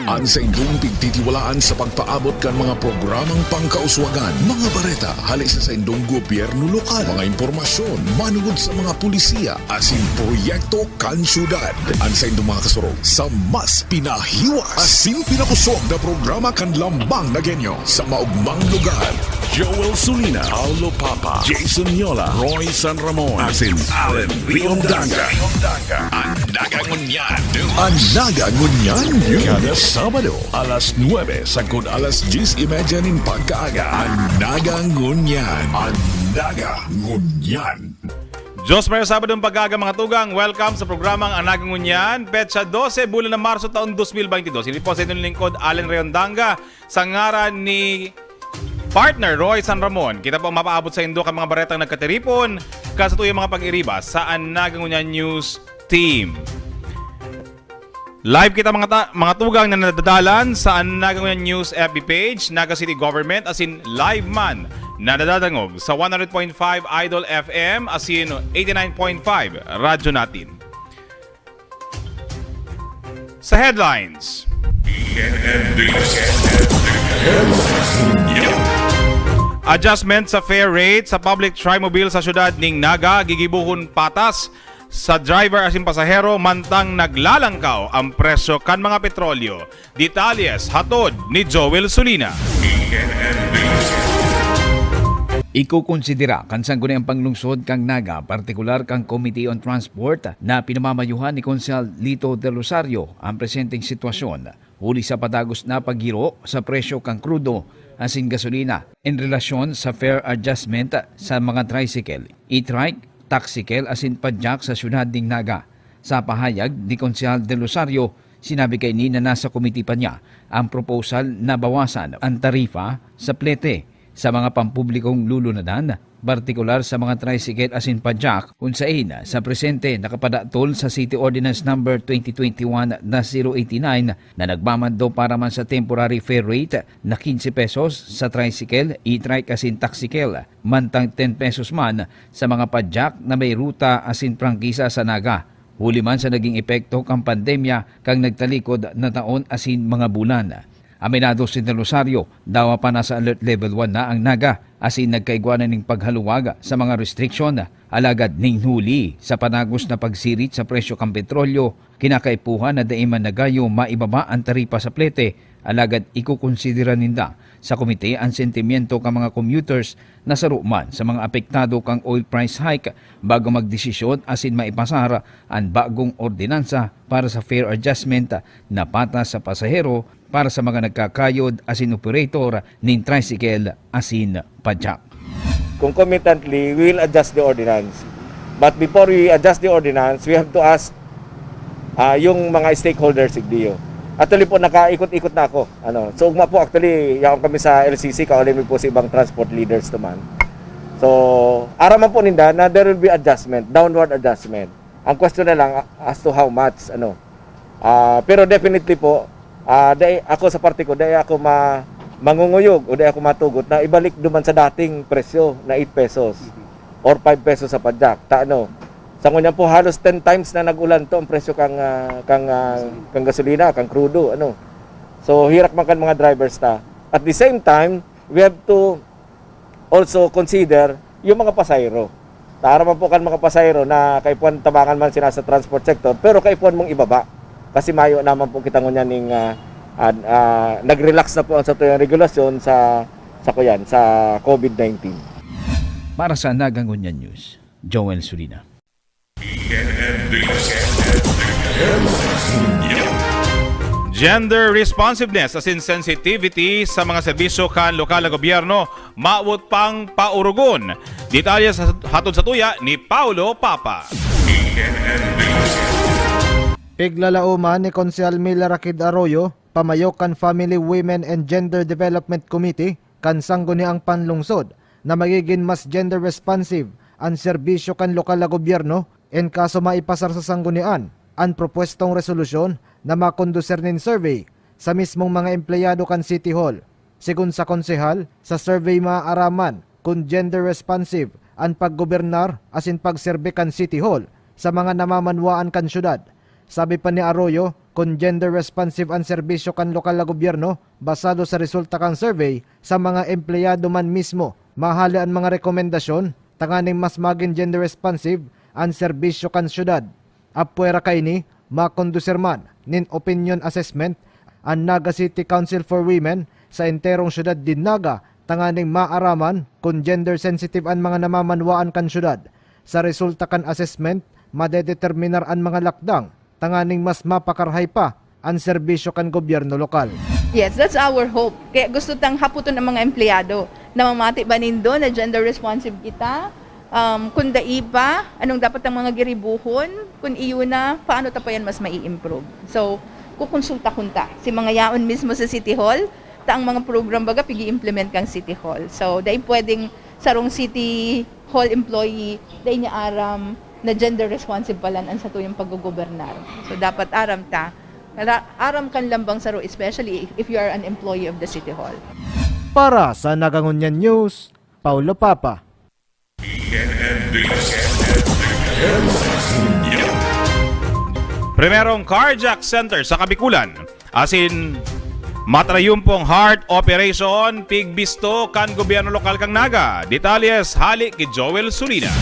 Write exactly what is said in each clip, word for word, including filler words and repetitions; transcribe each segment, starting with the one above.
An saindong pigtitiwalaan sa pagpaabot kan mga programang pangkauswagan, mga bareta hali sa saindong gobyerno lokal, mga impormasyon manugod sa mga pulisiya asin proyekto kan syudad. An saindong mga kasurog sa mas pinahiwas asin pinakosog na programa kan Lambang na Genyo sa maogmang lugar. Joel Sulina, Paulo Papa, Jason Yola, Roy San Ramon, asin Allen Riondanga. An Naga Ngunyan News. An Naga Ngunyan News. Kada Sabado, alas nuebe sagkod alas dyes y media nin pagkaaga. An Naga Ngunyan. An Naga Ngunyan. Diyos mayo Sabadong pag-aga, mga tugang. Welcome sa programang An Naga Ngunyan. Petsa dose, bulan na Marso, taon dos mil baynte dos. Ini po sa inyong lingkod, Allen Riondanga, sa ngaran ni partner Roy San Ramon. Kita po ang mapaabot sa indo kan mga baretang nagkatiripon kan satuyang mga pag-iriba sa An Naga Ngunyan News Team. Live kita, mga ta-, mga tugang, na nadadalan sa An Naga Ngunyan News F B page, Naga City Government, asin live man na nadadangog sa one hundred point five Idol F M asin eighty-nine point five Radyo Natin. Sa headlines. Adjustment sa fare rate sa public trimobile sa siyudad ning Naga gigibohon patas sa driver asin pasahero mantang naglalangkaw ang presyo kan mga petrolyo. Detalles hatod ni Joel Sulina. Ikokonsidera kan Sangguniang Panglungsod kan Naga, partikular kan Committee on Transport na pinamamayuhan ni Konsehal Lito Del Rosario, ang presenteng sitwasyon huli sa padagos na paghiro sa presyo kan krudo asin gasolina en relasyon sa fare adjustment sa mga tricycle, e-trike, taksikel asin padyak sa siyudad nin Naga. Sa pahayag ni Konsehal Del Rosario, sinabi kaini na nasa komite pa niya ang proposal na bawasan an tarifa sa plete sa mga pampublikong lulunadan, partikular sa mga tricycle asin padyak, kun saen sa presente nakapadatol sa City Ordinance Number twenty twenty-one dash zero eighty-nine na nagmamando para man sa temporary fare rate na quince pesos sa tricycle, e-trike asin taksikel, mantang ten pesos man sa mga padyak na may ruta asin prangkisa sa Naga, huli man sa naging epekto kan pandemya kan nagtalikod na taon asin mga bulan. Aminado si Del Rosario, dawa pa nasa alert level one na ang Naga, asin nagkaigwa na nin paghaluwag sa mga restriksyon. Alagad nin huli sa padagos na pagsirit sa presyo kan petrolyo, kinakaipuhan na dai man na gayo maibaba an taripa sa plete, alagad ikokonsidera ninda sa komite an sentimiento kan mga commuters na saro man sa mga apektado kan oil price hike bago magdesisyon asin maipasar an bagong ordinansa para sa fare adjustment na patas sa pasahero para sa mga nagkakayod asin operator nin tricycle asin padyak. Concomitantly, we will adjust the ordinance. But before we adjust the ordinance, we have to ask, ah, yung mga stakeholders, igdiyo. Actually po, nakaikot-ikot na ako. Ano, so, ugma po, actually, yaon kami sa L C C, kauli mi po sa ibang transport leaders naman. So, araman po ninda na there will be adjustment, downward adjustment. Ang question na lang, ah, as to how much, ano. Ah, pero definitely po, ah, dai, ako sa parte ko, dai ako ma-, mangunguyog o dai ako matugot na ibalik duman sa dating presyo na eight pesos or five pesos sa padyak. Ta-, ano, sa ngunyan po, halos ten times na nag-ulanto ang presyo kang, ah, kang, ah, kang gasolina, kang krudo, ano. So, hirak man kan mga drivers ta. At the same time, we have to also consider yung mga pasahero. Tara man po kan mga pasahero na kaipuhan tabangan man sila sa transport sector, pero kaipuhan mong ibaba. Kasi mayo naman po kita ngunyan ning, ah, ah, ah, nag-relax na po ang satuyang regulasyon sa, sa kuyan, sa COVID nineteen. Para sa Naga Ngunyan News, Joel Sulina. Gender responsiveness asin sensitivity sa mga serbisyo kan lokal na gobyerno mawot pang paurugon. Detalye sa, hatod sa tuya ni Paulo Papa. Piglalaoman ni Konsehal Mila Rakid Arroyo, pamayo kan Family, Women and Gender Development Committee kan Sangguniang Panlungsod, na magigin mas gender responsive an serbisyo kan lokal na gobyerno en kaso maipasar sa sanggunian an propwestong resolusyon na makonduser nin survey sa mismong mga empleyado kan City Hall. Segun sa konsehal, sa survey maaaraman kun gender responsive an paggobernar asin pagserbi kan City Hall sa mga namamanwaan kan syudad. Sabi pa ni Arroyo, kun gender responsive an serbisyo kan lokal na gobyerno, basado sa resulta kan survey, sa mga empleyado man mismo, mahale an mga rekomendasyon tanganing mas magin gender responsive an serbisyo kan syudad. Apwera kaini, makondusir man nin opinion assessment an Naga City Council for Women sa enterong syudad nin Naga tanganing maaraman kun gender sensitive an mga namamanwaan kan syudad. Sa resulta kan assessment, madedeterminar an mga lakdang tanganing mas mapakarahay pa an serbisyo kan gobyerno lokal. Yes, that's our hope. Kaya gusto tang haputon ang mga empleyado na mamati ba nindo na gender responsive kita? Um, kung dai pa, anong dapat ang mga giribuhon? Kung iyo na, paano ta pa yan mas mai-improve? So, kukonsulta kunta si mga yaon mismo sa City Hall, ta ang mga program baga pigi-implement kang City Hall. So, dai pwedeng sarong City Hall employee, dai niya aram na gender responsive pala an satuyang paggogobernar. So, dapat aram ta. Ara-, aram kan lambang saro, especially if, if you are an employee of the City Hall. Para sa Nagangunyan News, Paulo Papa. Primerong Cardiac Center sa Kabikulan, asin matrayumpong heart operation, pigbisto kan gobyerno lokal kan Naga. Detalles hali ki Joel Sulina.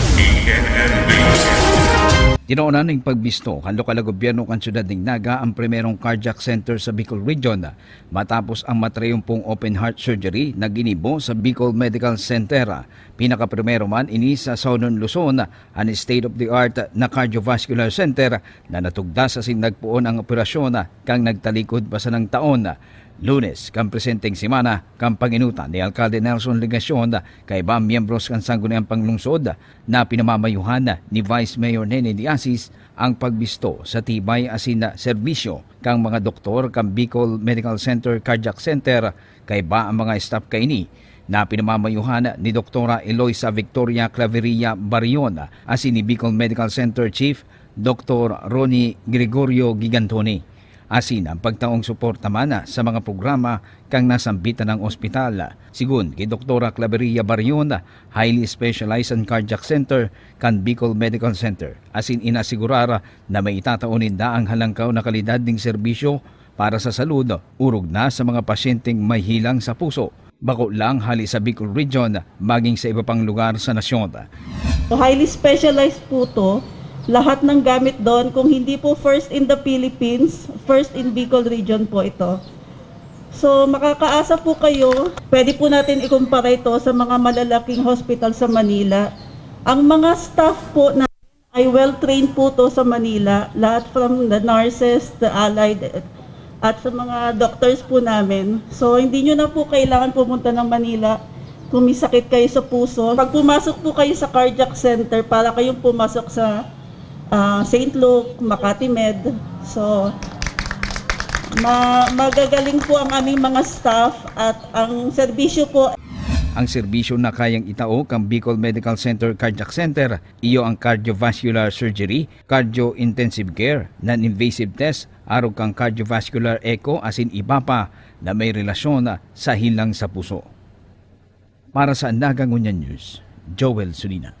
Tinoonan nin pagbisto kan lokal na gobyerno kan siyudad nin Naga ang primerong cardiac center sa Bicol Region, matapos ang matrayumpong open heart surgery na ginibo sa Bicol Medical Center. Pinakaprimero man ini sa Southern Luzon, an state-of-the-art na cardiovascular center na natugdas asin nagpoon ang operasyon kan nagtalikod pa sanang taon. Lunes kan presenteng semana, kan pangenotan ni Alkalde Nelson Legacion kaiba miyembros kan Sangguniang Panglungsod, na pinamamayuhan ni Vice Mayor Nene de Asis ang pagbisto sa tibay asin serbisyo kan mga doktor kan Bicol Medical Center Cardiac Center, kaiba ang mga staff kaini na pinamamayuhan ni Doktora Eloisa Victoria Claveria Barion asin ni Bicol Medical Center Chief Doktor Ronnie Gregorio Gigantoni, asin ang pagtaong suporta man sa mga programa kan nasambitan ng ospital. Sigon ki Doktora Claveria Barion, highly specialized an cardiac center kan Bicol Medical Center, asin inasigurar na maitatao ninda ang halangkaw na kalidad ning serbisyo para sa salud, orog na sa mga pasyenteng may hilang sa puso, bako lang hali sa Bicol Region, maging sa iba pang lugar sa nasyon. Highly specialized po 'to. Lahat ng gamit doon, kung hindi po first in the Philippines, first in Bicol Region po ito. So, makakaasa po kayo, pwede po natin ikumpara ito sa mga malalaking hospital sa Manila. Ang mga staff po na ay well-trained po 'to sa Manila, lahat from the nurses, the allied, at sa mga doctors po namin. So, hindi nyo na po kailangan pumunta ng Manila kung may sakit kayo sa puso. Pag pumasok po kayo sa cardiac center, para kayong pumasok sa, ah, Saint Luke, Makati Med. So, ma-, magagaling po ang aming mga staff at ang serbisyo po. Ang serbisyo na kayang itao kan Bicol Medical Center Cardiac Center, iyo ang cardiovascular surgery, cardio-intensive care, non-invasive test, arog kan cardiovascular echo asin iba pa na may relasyon sa hilang sa puso. Para sa Naga Ngunyan News, Joel Sulina.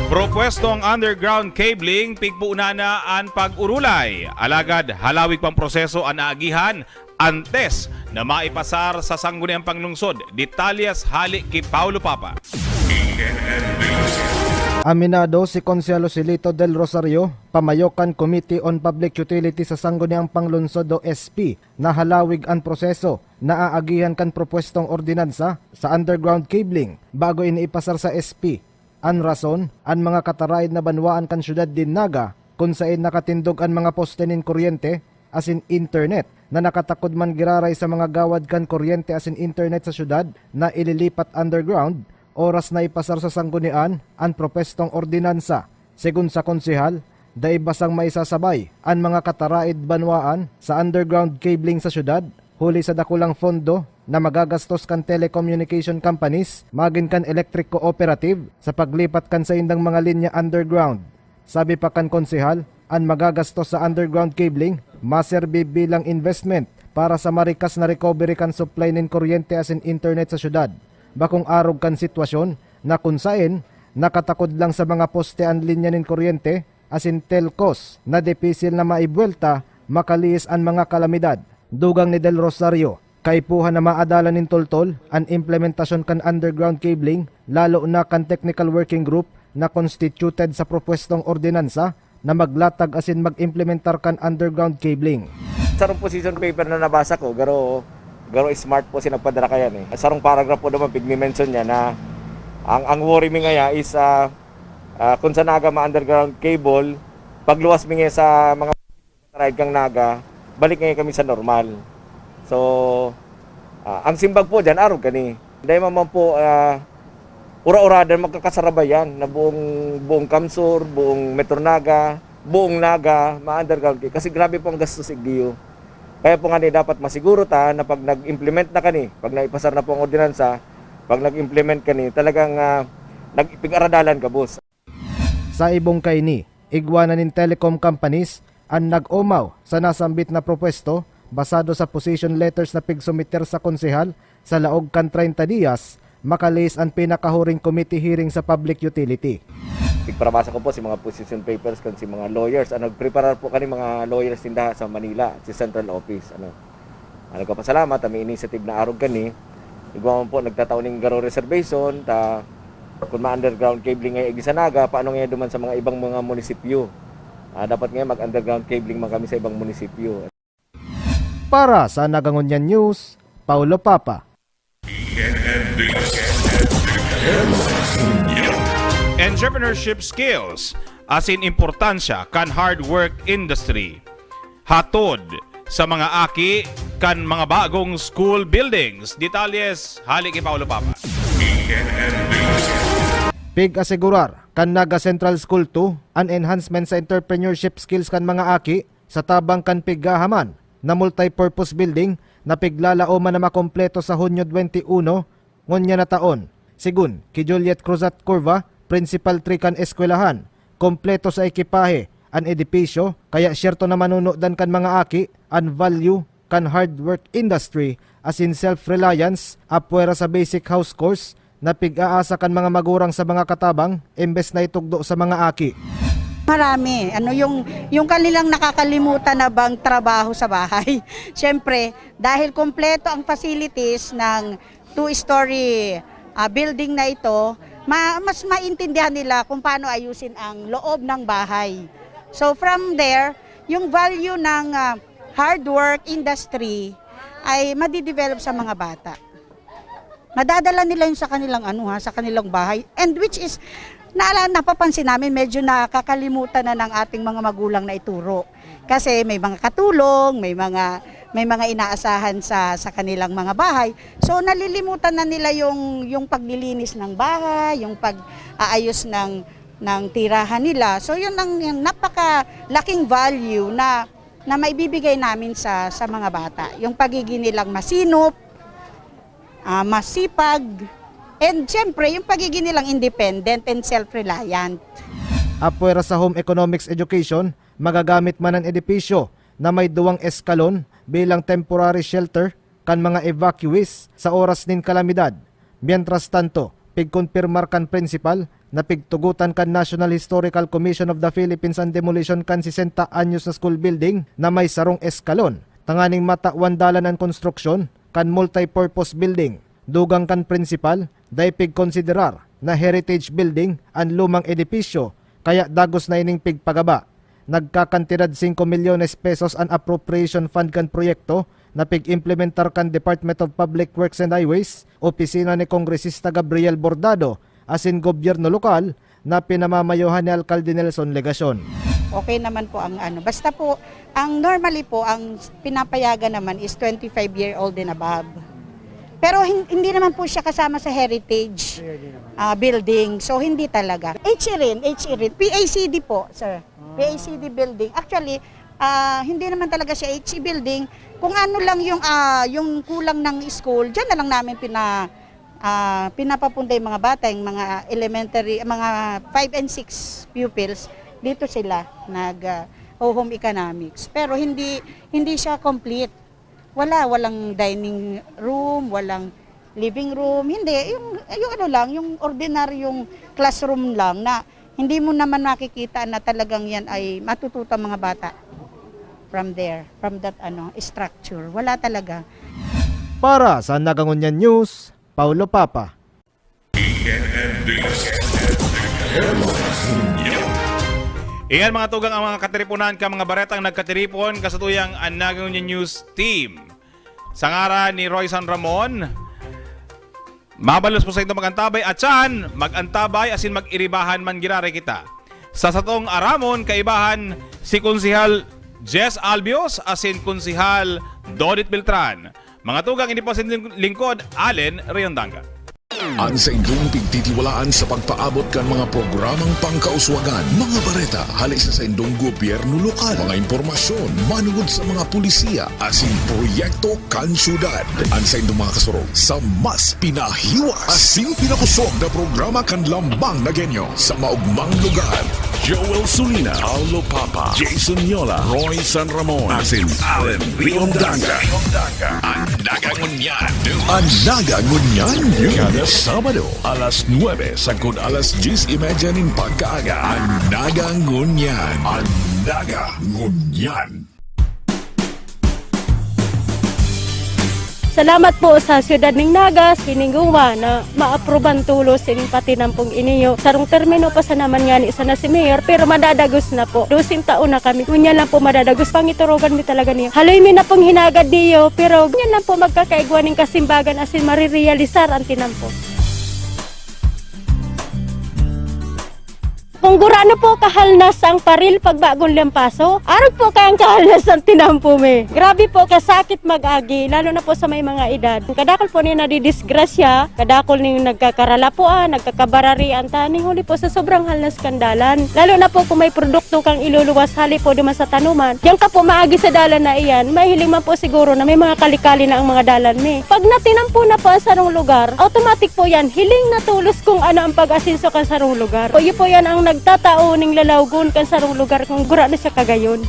Propwestong underground cabling, pigpoon na an pag-urulay. Alagad halawig pang proseso an aagihan antes na maipasar sa Sangguniang Panglungsod. Detalyes hale ki Paulo Papa. Aminado si Konsehal Joselito Del Rosario, pamayo kan Committee on Public Utilities sa Sangguniang Panglungsod o S P, na halawig an proseso na aagihan kan propwestong ordinansa sa underground cabling bago ini ipasar sa S P. An rason, an mga kataraed na banwaan kan syudad nin Naga, kun saen nakatindog an mga poste nin kuryente asin internet, na nakatakod man giraray sa mga gawad kan kuryente asin internet sa syudad na ililipat underground, oras na ipasar sa Sanggunian an propwestong ordinansa. Segun sa konsehal, dai basang maisasabay an mga kataraed banwaan sa underground cabling sa syudad, huli sa dakulang fondo na magagastos kan telecommunication companies magin kan electric cooperative sa paglipat kan saindang mga linya underground. Sabi pa kan konsehal, an magagastos sa underground cabling maserbi bilang investment para sa marikas na recovery kan supply nin kuryente asin internet sa syudad, bakong arog kan sitwasyon na kun saen Nakatakod lang sa mga poste an linya nin kuryente asin telcos na dipisil na maibuwelta makalihis an mga kalamidad. Dugang ni Del Rosario, kaipuhan na maadalan nin toltol an implementasyon kan underground cabling, lalo na kan technical working group na constituted sa propwestong ordinansa na maglatag asin mag-implementar kan underground cabling. Sarong position paper na nabasa ko, garo, garo smart po si nagpadara kayan eh. Sarong paragraph po naman pigmi-mention niya na ang, ang worry mi ngaya is ah, ah, kung sa Naga ma-underground cable, pagluwas mi ngaya sa mga ride kang Naga, balik ngaya kami sa normal. So, ah, ang simbag po dyan, arog kani. Dahil man po, ah, ura-uradan magkakasarabayan na buong, buong Kamsur, buong Metro Naga, buong Naga, ma-underground kayo. Kasi grabe po ang gastos igdiyo. Kaya po nga ni dapat masiguro ta na pag nag-implement na kani, pag naipasar na po ang ordinansa, pag nag-implement kani, talagang ah, nagpig-aradalan gabos. Sa ibong kaini, igwa na nin telecom companies an nag-omaw sa nasambit na propwesto basado sa position letters na pigsumiter sa konsehal sa laog kan treinta diyas, makalihis an pinakahuring committee hearing sa public utility. Pigparabasa ko po si mga position papers kan si mga lawyers. Ano, nagpreparar po kani mga lawyers tinda sa Manila, si central office. Ano, ano ka pasalamat, may initiative na arog kani. Igwa man po nagtatao ning garo reservation, ta kung ma-underground cabling ngayon sa Naga, paano ngayon duman sa mga ibang mga munisipyo? Ah, dapat ngayon mag-underground cabling man kami sa ibang munisipyo. Para sa Nagangunyan News, Paulo Papa. Entrepreneurship skills asin importansya kan hard work industry. Hatod sa mga aki kan mga bagong school buildings. Detalyes, hali ki Paulo Papa. Pig-asigurar kan Naga Central School two an enhancement sa entrepreneurship skills kan mga aki sa tabang kan pighahaman na multi-purpose building na piglalaoman na makompleto sa Hunyo twenty-one ngunyan na taon. Sigun ki Juliet Cruzat Curva, Principal three kan eskwelahan, kompleto sa ekipahe an edipisyo, kaya siyerto na manunudan kan mga aki an value kan hard work industry asin self-reliance apwera sa basic house course na pig-aasa kan mga magurang sa mga katabang imbes na itugdo sa mga aki. Marami. Ano yung, yung kanilang nakakalimutan na bang trabaho sa bahay? Siyempre, dahil kompleto ang facilities ng two-story ah, building na ito, ma- mas maintindihan nila kung paano ayusin ang loob ng bahay. So from there, yung value ng ah, hard work industry ay madidevelop sa mga bata. Madadala nila yun sa kanilang ano ha, sa kanilang bahay. And which is, naala, napapansin namin, medyo nakakalimutan na ng ating mga magulang na ituro. Kasi may mga katulong, may mga may mga inaasahan sa sa kanilang mga bahay. So nalilimutan na nila yung yung paglilinis ng bahay, yung pag-aayos ng ng tirahan nila. So yun ang yung napakalaking value na na maibibigay namin sa sa mga bata, yung pagiging nilang masinop, ah, masipag, and siyempre yung pagiging nilang independent and self-reliant. Apwera sa Home Economics Education, magagamit man an edipisyo na may duwang eskalon bilang temporary shelter kan mga evacuees sa oras nin kalamidad. Mientras tanto, pigkonpirmar kan principal na pigtugotan kan National Historical Commission of the Philippines an demolition kan sesenta anyos na school building na may sarong eskalon, tanganing matawan dalan an konstruksyon kan multi-purpose building. Dugang kan principal, dai pigkonsiderar na heritage building an lumang edipisyo, kaya dagos na ining pigpagaba. Nagkakantidad singko milyones pesos an appropriation fund kan proyekto na pig-implementar kan Department of Public Works and Highways, opisina ni Kongresista Gabriel Bordado, asin gobyerno lokal na pinamamayohan ni Alkalde Nelson Legacion. Okay naman po ang ano. Basta po, ang normally po, ang pinapayagan naman is twenty-five year old and above. Pero hin- hindi naman po siya kasama sa heritage ah, building. So, hindi talaga. H E rin, H E rin. P A C D po, sir. P A C D building. Actually, ah, hindi naman talaga siya H E building. Kung ano lang yung, ah, yung kulang ng school, dyan na lang namin pina, ah, pinapapunta yung mga bata, yung mga elementary, mga five and six pupils, dito sila nag ah, home economics. Pero hindi hindi siya complete. Wala, walang dining room, walang living room, hindi, yung, yung ano lang, yung ordinaryong classroom lang na hindi mo naman makikita na talagang yan ay matututo ang mga bata from there, from that ano, structure. Wala talaga. Para sa Nagangunyan News, Paulo Papa. Iyan mga tugang ang mga katiriponan kan mga baretang nagkatiripon kasatuyang an Nagangunyan News Team. Sa ngaran ni Roy San Ramon, mabalos po sa inyo mag-antabay, atyan, mag-antabay asin mag-iribahan man giraray kita. Sa satong aramon, kaibahan, si Konsehal Jess Albios asin Konsehal Dodit Beltran. Mga tugang, ini po sa inyong lingkod, Allen Riondanga. An saindong pigtitiwalaan sa pagpaabot kan mga programang pangkauswagan, mga bareta hale sa saindong gobyerno lokal, mga impormasyon manungod sa mga pulisiya asin proyekto kan syudad. An saindong mga kasurog sa mas pinahiwas asin pinakusog na programa kan Lambang na Genyo sa maugmang lugar. Joel Sulina, Paulo Papa, Jason Yola, Roy San Ramon, asin Allen Riondanga. An Nagangunyan. An Nagangunyan. Kada Sabado, alas nuebe sagkod alas dyes y media nin pagkaaga. An Nagangunyan. An Nagangunyan. Salamat po sa siyudad ning Naga, Siningguwa, na maapruban tulos sining patinampong iniyo. Sarong termino pa sana man ngani sana si Mayor, pero madadagos na po. Doseng taon na kami. Ngunyan lang po madadagos. Pangiturugan mi talaga niyo. Haloy mi na pong hinagad niyo, pero ngunyan lang po magkakaigwa ning kasimbagan asin marirealisar an tinampo. Kung gurano po kahalnas ang paril pag bagong lampaso, arog po kayang kahalnas ang tinampo mi. Grabe po kasakit mag-agi, lalo na po sa may mga edad. Kadakol po niya nadidisgrasya, kadakol ning nagkakaralapuan, nagkakabararian ta, ning huli po sa sobrang halnas kan dalan. Lalo na po kung may produkto kang iluluwas hali po duman sa tanuman, diyan ka po maagi sa dalan na iyan, mahiling man po siguro na may mga kalikali na ang mga dalan mi. Pag natinampo na po ang sarong lugar, automatic po yan, hiling na tulos kung ano ang pag-asenso kan sarong lugar. O, iyo po yan ang nagtatao ning lalawgon kan sarong lugar kung gurano siya kagayon.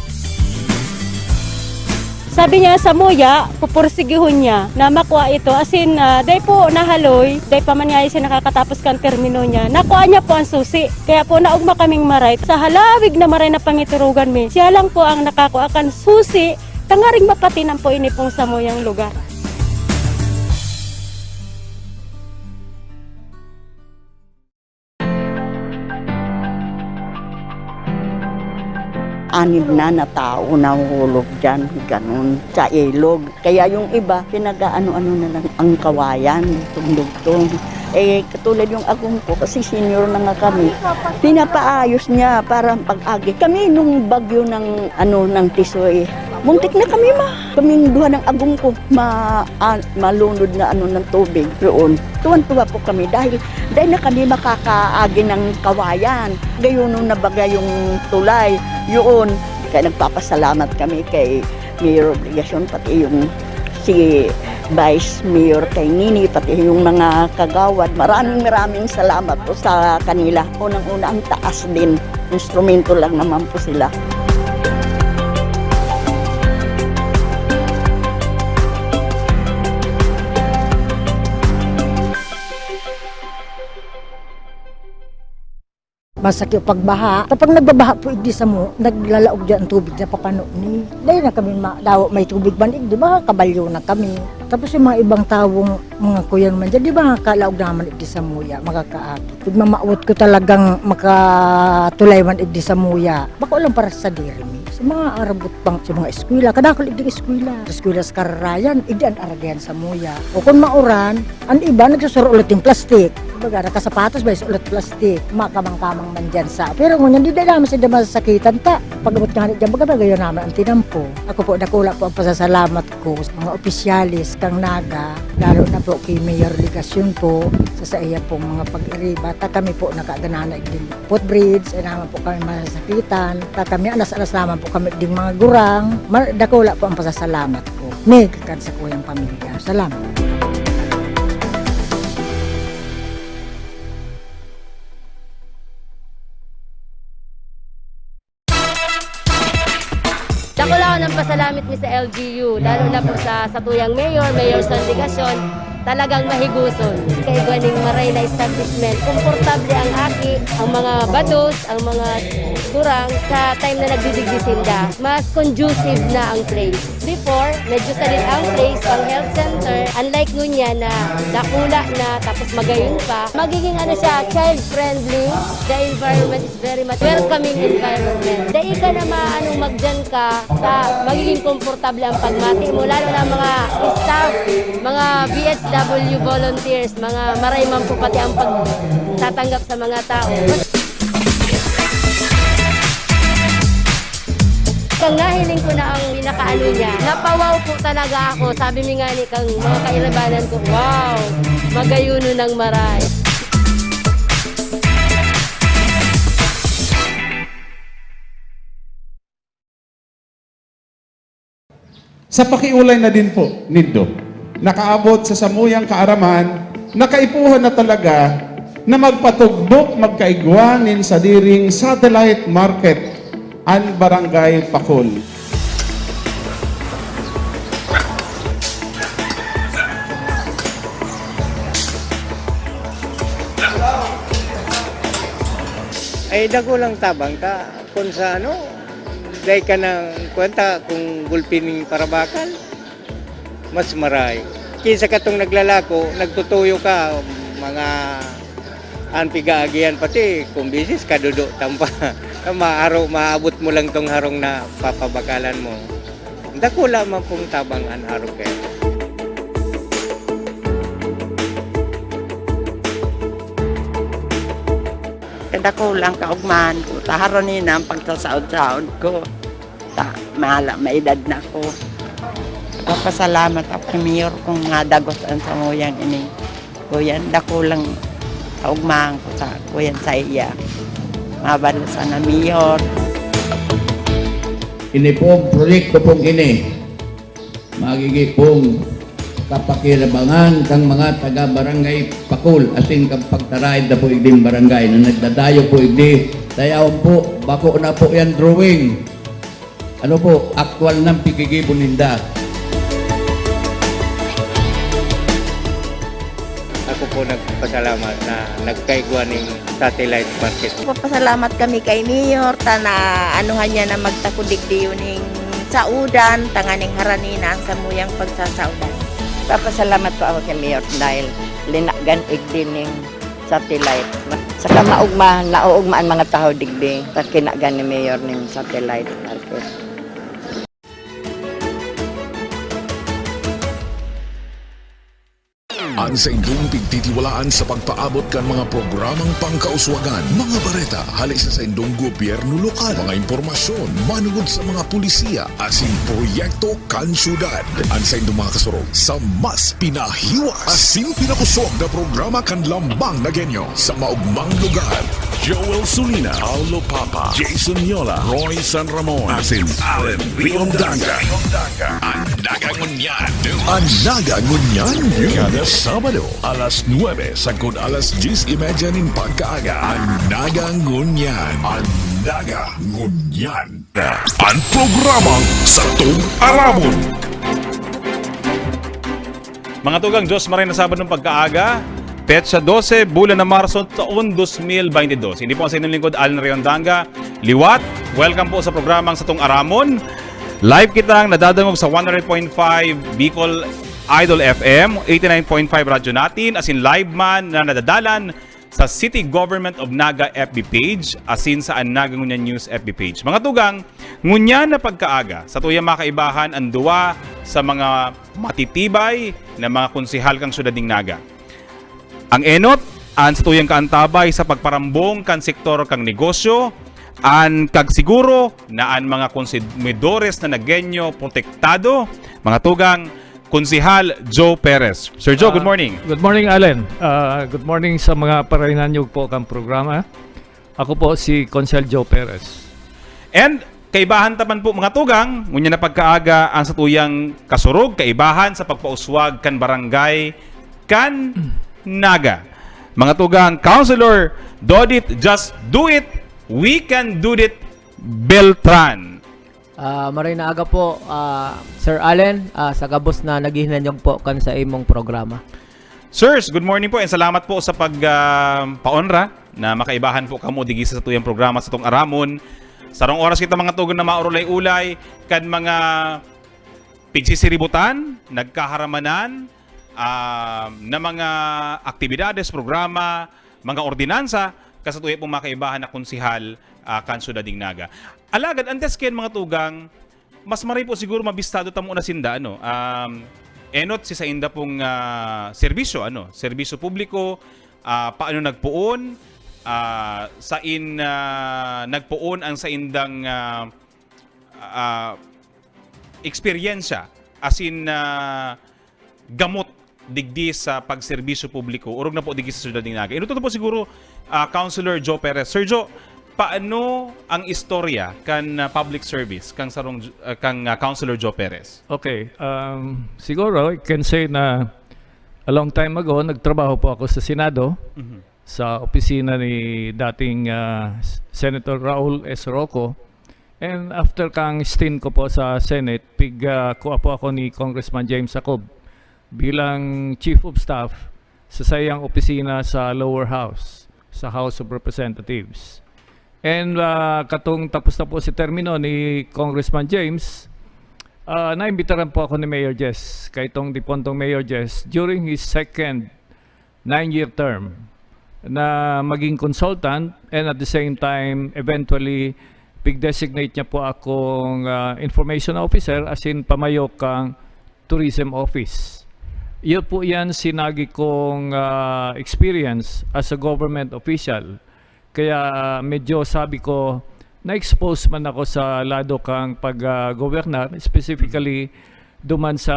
Sabi niya sa muya, pupursigihon niya na makua ito. Asin, ah, dai po nahaloy, dai pa man niya siya nakakatapos kan termino niya. Nakua niya po ang susi. Kaya po naugma kaming maray. Sa halawig na maray na pangiturugan mi, siya lang po ang nakakua kan susi tangaring mapatinampo ini pong samuyang lugar. Anim na na tao nahuhulog diyan, ganun, sa ilog. Kaya yung iba, pinag-aano-ano na lang ang kawayan, tugtog-tugtog. Eh, katulad yung agom ko, kasi senior na nga kami, pinapaayos niya para pag-agi. Kami nung bagyo ng, ano, ng Tisoy, muntik na kami ma-, kaming duha ng agom ko, ma-, ah, malunod na ano ng tubig doon. Tuwan-tuwa po kami dahil, dahil na kami makakaagi ng kawayan. Gayunon na baga yung tulay, yun. Kaya nagpapasalamat kami kay Mayor Obligacion, pati yung si Vice Mayor kay Nini, pati yung mga kagawad. Maraming, maraming salamat po sa kanila. Unang-una, ang taas din. Instrumento lang naman po sila. Masakit pagbaha. Kapag nagbabaha po igdi samo, naglalaog dyan ang tubig na papano ni. Dahil na kami ma-, daw may tubig man igdi, makakabalyo na kami. Tapos yung mga ibang tawong mga kuya naman dyan, di ba, kalaog naman igdi sa muya, makakaagi. Pag mamawot ko talagang makatulay man igdi sa muya, bako lang para sa diri mi. Sa mga arabot pang sa mga eskwela, kadakol igdi eskwela. Sa eskwela sa Kararayan, igdi an aragayan sa muya. O kung mauran, an iba nagsusuro ulit yung plastic. Kumbaga, nakasapatos ba, ulit plastic. Makamang-kamang man dyan sa. Pero ngunyan, di na naman sila masasakitan ta. Pag-abot nga dyan, baga, bagayon naman ang tinampo. Ako po, dakula po ang pasasalamat ko sa mga opisyalis kang Naga, lalo na po kay Mayor Legacion po, sa, sa iya pong mga pag-iriba. Ta kami po nakaganana din footbridge, ay naman po kami masasakitan. Ta kami, anas-anas naman po kami ding mga gurang. Mar-, dakula po ang pasasalamat ko. May kakad sa kuyang pamilya. Salamat. Dakula ko ng pasalamit mi sa L G U, lalo na po sa satuyang mayor, Mayor San Legacion. Talagang mahigoson. Kaigwa ning maray na establishment. Komportable ang aki, ang mga bados, ang mga gurang sa time na nagdidigdi sinda. Mas conducive na ang place. Before, medyo sadit ang place, pang health center. Unlike ngunyan na dakula na, tapos magayon pa. Magiging ano siya, child-friendly. The environment is very much welcoming environment. Dai ka na maanong magdiyan ka sa magiging komportable ang pagmati mo, lalo na mga staff, mga B H W volunteers, mga maray man po pati ang pagtatanggap sa mga tao. Kang nahiling ko na ang pinakaano niya, napawaw po talaga ako. Sabi mi nga ni kang mga kairabanan ko, "Wow, magayuno ng maray." Sa pakiulay na din po nindo, nakaabot sa samuyang kaaraman, nakaipuhan na talaga na magpatugbok magkaigwa nin sadiring satellite market an Barangay Pakul. Ay, dakulang tabang ta. Kun sa ano, dai ka na, kuwan ta, kung gulpi ning parabakal, mas maray. Kinsa katong naglalako, nagtutuyo ka, mga an pigaagihan pati, kung bisis, kadudo tampa. Maaro, maabot mo lang tong harong na papabakalan mo. Dakula man pong tabang an harong kaya. Kadakulang kaugmahan ko, ta harani na ang pagsasaod-saod ko. Ta, mahala, maedad na ako. Papasalamat ako kay Mayor kung nga dagos ang samuyang ini. Kuyan, dakulang kaugmahan ko sa kuyan sa iya. Mabalo sana, Mayor. Ini pong proyekto pong ini, magigi pong kapakinabangan kang mga taga Barangay Pakul, asin kang pagtaraid na po igding barangay na nagdadayo po igdi. Dayawon po, bako na po yan drawing. Ano po, aktual nang pigigibo ninda. Ako po nagpasalamat na nagkaigwa ning satellite market. Nagpapasalamat kami kay Mayor, ta na anuhan niya na magtakod digdi ning saudan, tanganing harani na ang samuyang pagsasaodan. Papasalamat po ako kay Mayor dahil linagan igdi ning satellite. Saka maugma, naoogma an mga tawo digdi, ta kinagan ni Mayor ning satellite market. An saindong pigtitiwalaan sa pagpaabot kan mga programang pangkauswagan, mga bareta hale sa saindong gobyerno lokal, mga impormasyon manungod sa mga polisiya asin proyekto kan syudad. An saindong mga kasurog sa mas pinahiwas asin pinakosog na programa kan Lambang na Genyo sa maugmang lugar. Joel Sulina, Paulo Papa, Jason Yola, Roy San Ramon, asin Allen Riondanga. An Naga Ngunyan. An Naga Ngunyan, kada Sabado, alas nuebe sagkod alas dyes y media nin pagkaaga. An Naga Ngunyan. An Naga Ngunyan. An programang satong aramon. Mga tugang, Diyos maray na Sabado ng pagkaaga, petsa dose, bulan na Marso, taon dos mil baynte dos. Ini po ang sa inyong lingkod, Alan Riondanga. Liwat, welcome po sa programang Satong Aramon. Live kitang nadadangog sa one hundred point five Bicol Idol F M, eighty-nine point five Radyo Natin, asin live man na nadadalan sa City Government of Naga F B page, asin sa An Naga Ngunyan News F B page. Mga tugang, ngunyan na pagkaaga, satuyang makaibahan an duwa sa mga matitibay na mga konsehal kan syudad nin Naga. Ang enot, an satuyang kaantabay sa pagparambong kan sektor kan negosyo, an kagsiguro na an mga konsumidores na Nagueño protektado, mga tugang, Konsehal Joe Perez. Sir Joe, good Ah, morning. Good morning, Allen. Ah, good morning sa mga parainanyog po kang programa. Ako po si Konsehal Joe Perez. And kaibahan ta man po, mga tugang, ngunyan na pagkaaga ang satuyang kasurog, kaibahan sa pagpauswag kan barangay kan Naga. Mga tugang, Councilor Dodit, just do it, we can do it, Beltran. Ah, maray na aga po, ah, Sir Allen, ah, sa gabos na naghihinanyog po kan sa imong programa. Sirs, good morning po and salamat po sa pag, ah, paonra na makaibahan po kamo digdi sa satuyang programa sa tong Aramon. Sarong oras kita mga tugang na maurulay-ulay kan mga pigsisiributan, nagkaharamanan, ah, na mga aktibidades, programa, mga ordinansa, kasatuya pong makaibahan na konsehal, ah, kan Syudad nin Naga. Alagad, antes kayan mga tugang, mas maray po siguro mabistado tamo na sinda, ano, um, enot si sainda pong, ah, serbisyo, ano, serbisyo publiko, ah, paano nagpoon, ah, sain, ah, nagpoon ang saindang, ah, ah, eksperyensya, asin, ah, gamot digdi sa pagserbisyo publiko, orog na po digdi sa Syudad nin Naga. Enot po siguro, ah, Councilor Joe Perez. Sir Joe, paano ang istorya kan, ah, public service kang sarong, ah, kang, ah, Councilor Joe Perez? Okay, um, siguro I can say na a long time ago, nagtrabaho po ako sa Senado, Mhm. sa opisina ni dating, ah, Senator Raul S. Roco. And after kang stint ko po sa Senate, pig, ah, kuha po ako ni Congressman James Jacob bilang Chief of Staff sa saiyang opisina sa lower house, sa House of Representatives. And, ah, katong tapos na po si termino ni Congressman James, ah, naimbitaran po ako ni Mayor Jess, kay itong dipontong Mayor Jess, during his second nine-year term na maging consultant, and at the same time, eventually, pig-designate niya po akong, ah, information officer, as in pamayok kang tourism office. Yun po yan sinagi kong, ah, experience as a government official. Kaya, ah, medyo sabi ko, na-expose man ako sa lado kang pag, ah, gobernar, specifically duman sa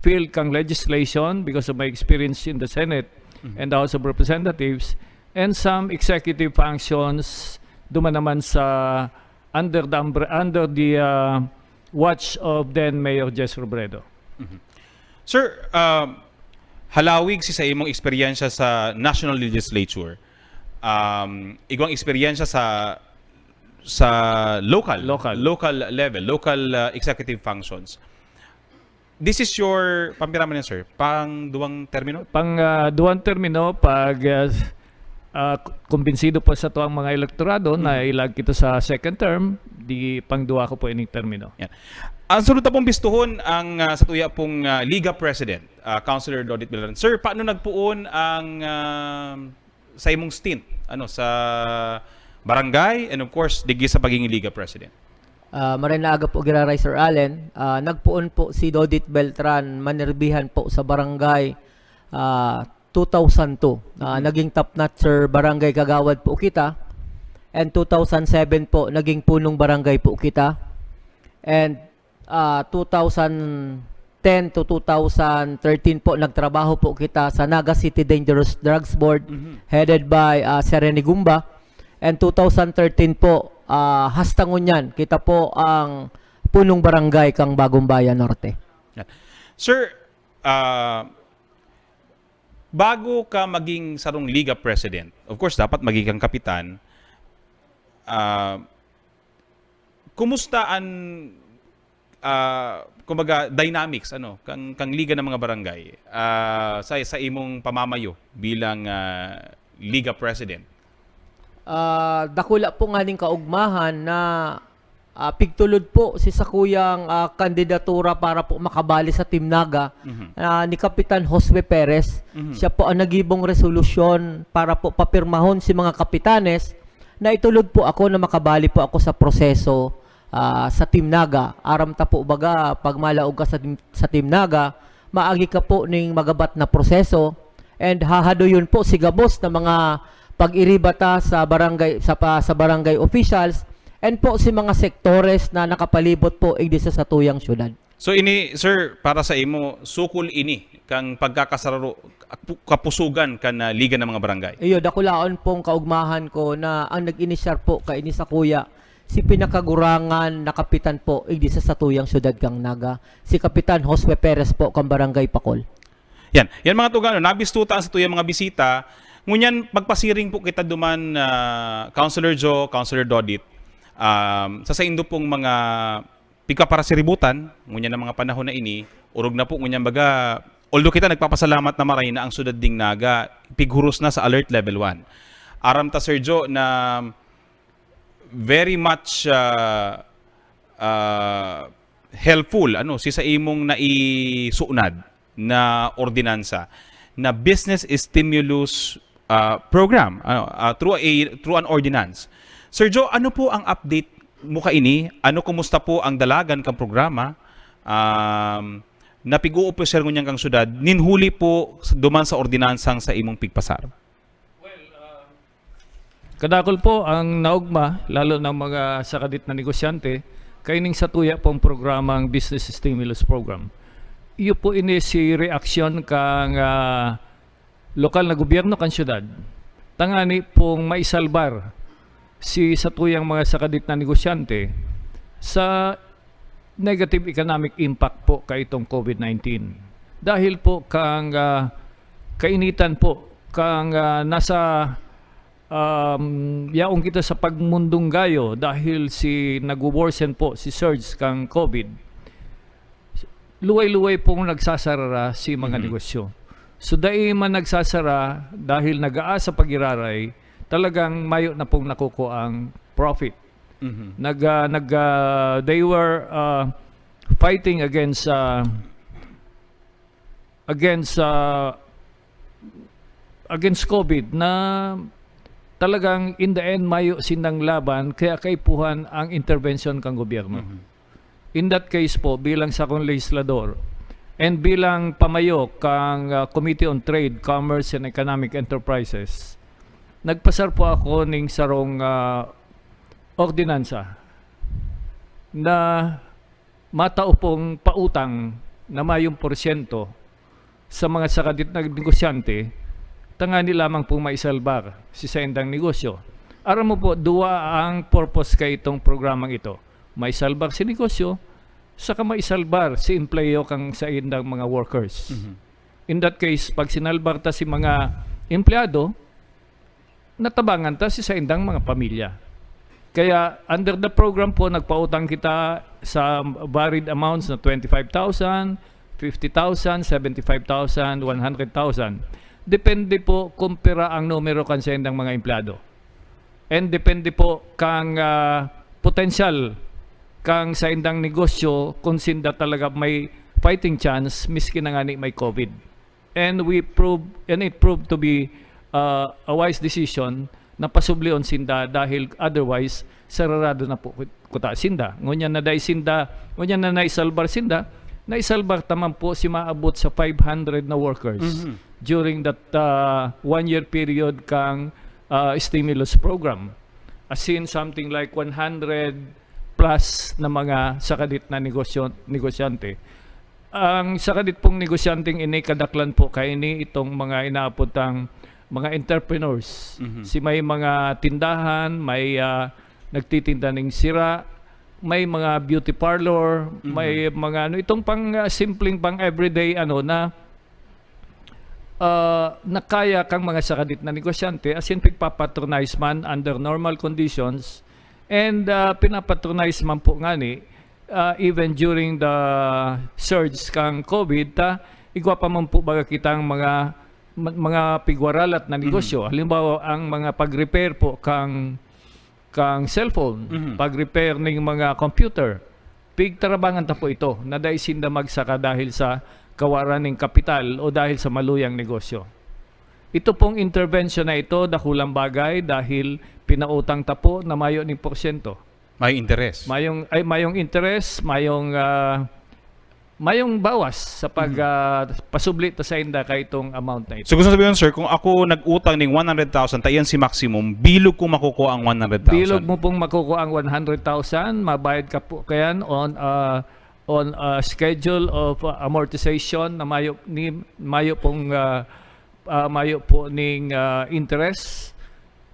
field kang legislation because of my experience in the Senate Mhm. and the House of Representatives, and some executive functions duman naman sa under the umbre-, under the, ah, watch of then Mayor Jess Robredo. Mhm. Sir, um, halawig si sa imong eksperyensya sa National Legislature. Um, igwang eksperyensya sa sa local, Local. local level, local, uh, executive functions. This is your, pampira man yan, sir? Pang duwang termino? Pang, ah, duwang termino, pag, ah, ah, kumbinsido po sa tuwang mga elektorado na Mhm. ilag kita sa second term, di pang duwa ko po ining termino. Yan. Ang sunod na pong bistuhon, ang, ah, sa tuya pong, ah, Liga President, ah, Councilor Dodit Beltran. Sir, paano nagpuon ang, ah, sa imong stint, ano, sa barangay and of course, digdi sa pagiging Liga President? Ah, maray na aga po, giraray Sir Allen. Ah, nagpoon po si Dodit Beltran Manerbihan po sa barangay, ah, two thousand two. Ah, Mhm. naging top notcher barangay kagawad po kita. And two thousand seven po, naging punong barangay po kita. And, ah, two thousand ten to two thousand thirteen po, nagtrabaho po kita sa Naga City Dangerous Drugs Board, Mhm. headed by, ah, Sir Rene Gumba. And two thousand thirteen po, ah, hasta ngunyan, kita po ang punong barangay kang Bagong Bayan Norte. Yan. Sir, ah, bago ka maging sarong Liga President, of course, dapat maging kang kapitan. Ah, kumusta an, ah, kumbaga, dynamics, ano, kang, kang Liga ng mga Barangay, ah, sa, sa imong pamamayo bilang, ah, Liga President? Ah, dakula po nganing kaugmahan na, ah, pigtulod po si sakuyang, ah, kandidatura para po makabali sa Team Naga, Mhm. ah, ni Kapitan Josue Perez. Mhm. Siya po ang nagibong resolusyon para po papirmahon si mga kapitanes na itulod po ako na makabali po ako sa proseso, ah, sa Team Naga. Aram ta po baga, pag malaog ka sa Team, sa Team Naga, maagi ka po ning magabat na proseso and hahadoyon po si gabos na mga pag-iriba ta sa barangay, sa pa, sa barangay officials and po si mga sektores na nakapalibot po igdi sa satuyang syudad. So ini, sir, para sa imo, sukol ini kang pagkakasararo, kapu-, kapusugan kan, ah, Liga ng mga Barangay? Iyo, dakulaon pong kaugmahan ko na ang nag-inisyar po kaini sakuya, si pinakagurangan na kapitan po, igdi sa satuyang syudad kang Naga, si Kapitan Josue Perez po, kang Barangay Pakol. Yan. Yan, mga tugang, ano, nabistuta ang satuyang mga bisita. Ngunyan, magpasiring po kita duman, ah, Councilor Joe, Councilor Dodit, um, sa saindo pong mga pigkaparasiributan, ngunyan ang mga panahon na ini, orog na po, ngunyan baga, Although kita nagpapasalamat na maray na ang syudad ning Naga pighuros na sa alert level one. Aram ta, Sir Joe, na very much, ah, ah, helpful, ano, si sa imong naisunad na ordinansa na business stimulus, ah, program, ano, ah, through a, through an ordinance. Sir Joe, ano po ang update mo kaini? Ano, kumusta po ang dalagan kang programa, um, na pig-uopisar ngunyan kang syudad, nin huli po s-, duman sa ordinansang sa imong pigpasar? Kadakul po ang naogma, lalo ng mga sakadit na negosyante, kaining satuya pong programang Business Stimulus Program. Iyo po ini si reaksyon kang, ah, lokal na gobyerno kan syudad, tangani pong maisalbar si satuyang mga sakadit na negosyante sa negative economic impact po kaitong COVID nineteen. Dahil po kang, ah, kainitan po kang, ah, nasa, um, yaon kita sa pagmundunggayo dahil si nagwo-worsen po si surge kang COVID. Luway-luway pong nagsasarara si mga Mhm. negosyo. So, dai man nagsasara dahil nag-aasa pag-iraray, talagang mayo na pong nakukuang profit. Mhm. Nag, ah, nag, ah, they were, ah, fighting against, ah, against, ah, against COVID na talagang in the end mayo sindang laban, kaya kaipuhan ang intervention kang gobyerno. Mhm. In that case po, bilang sakong legislador and bilang pamayo kang, ah, Committee on Trade, Commerce and Economic Enterprises, nagpasar po ako ning sarong, ah, ordinansa na matao pong pautang na mayong porsyento sa mga sakadit na negosyante, tangani lamang pong maisalbar si saindang negosyo. Aram mo po, duwa ang purpose kaitong programang ito. Maisalbar si negosyo, saka maisalbar si empleyo kang saindang mga workers. Mhm. In that case, pag sinalbar ta si mga empleyado, natabangan ta si saindang mga pamilya. Kaya under the program po, nagpautang kita sa varied amounts na twenty-five thousand, fifty thousand, seventy-five thousand, one hundred thousand. Depende po kung pira ang numero kan saindang mga empleyado. And depende po kang, ah, potensyal kang saindang negosyo kung sinda talaga may fighting chance miski na ngani may COVID. And we prove, and it proved to be, uh, a wise decision na pasublion sinda dahil otherwise sararado na po kuta sinda. Ngunyan na dai sinda, ngunyan na naisalbar sinda, naisalbar ta man po si maabot sa five hundred na workers Mhm. during that, uh, one-year period kang, uh, stimulus program. As in, something like one hundred plus na mga sakadit na negosyo-, negosyante. Ang sakadit pong negosyanteng ini, kadaklan po kaini itong mga inaapod tang mga entrepreneurs. Mhm. Si may mga tindahan, may, ah, nagtitinda ning sira, may mga beauty parlor, Mhm. may mga ano, itong pang, ah, simpleng pang everyday ano na, ah, na kaya kang mga sakadit na negosyante, as in, pigpapatronize man under normal conditions, and, ah, pinapatronize man po ngani, ah, even during the surge kang COVID, ta, igwa pa man po baga kitang mga, ma-, mga pigwaralat na negosyo. Mhm. Halimbawa, ang mga pag-repair po kang, kang cellphone, Mhm. pag-repair ning mga computer, pigtarabangan ta po ito, na dai sinda magsaka dahil sa kawaran ning kapital o dahil sa maluyang negosyo. Ito pong intervention na ito, dakulang bagay dahil pinautang ta po na mayo ning porsyento. May interes. Mayong, ay, mayong interes, mayong, ah, mayong bawas sa pag, Mhm. ah, pasubli ta sainda kaitong amount na ito. So, gusto sabihin, sir, kung ako nag-utang ning one hundred thousand, ta iyan si maximum, bilog kong makukuha ang one hundred thousand? Bilog mo pong makukuha ang one hundred thousand, mabayad ka po kayan on, ah, on a schedule of, ah, amortization na mayo ni, mayo pong, ah, ah, mayo po ning, ah, interest.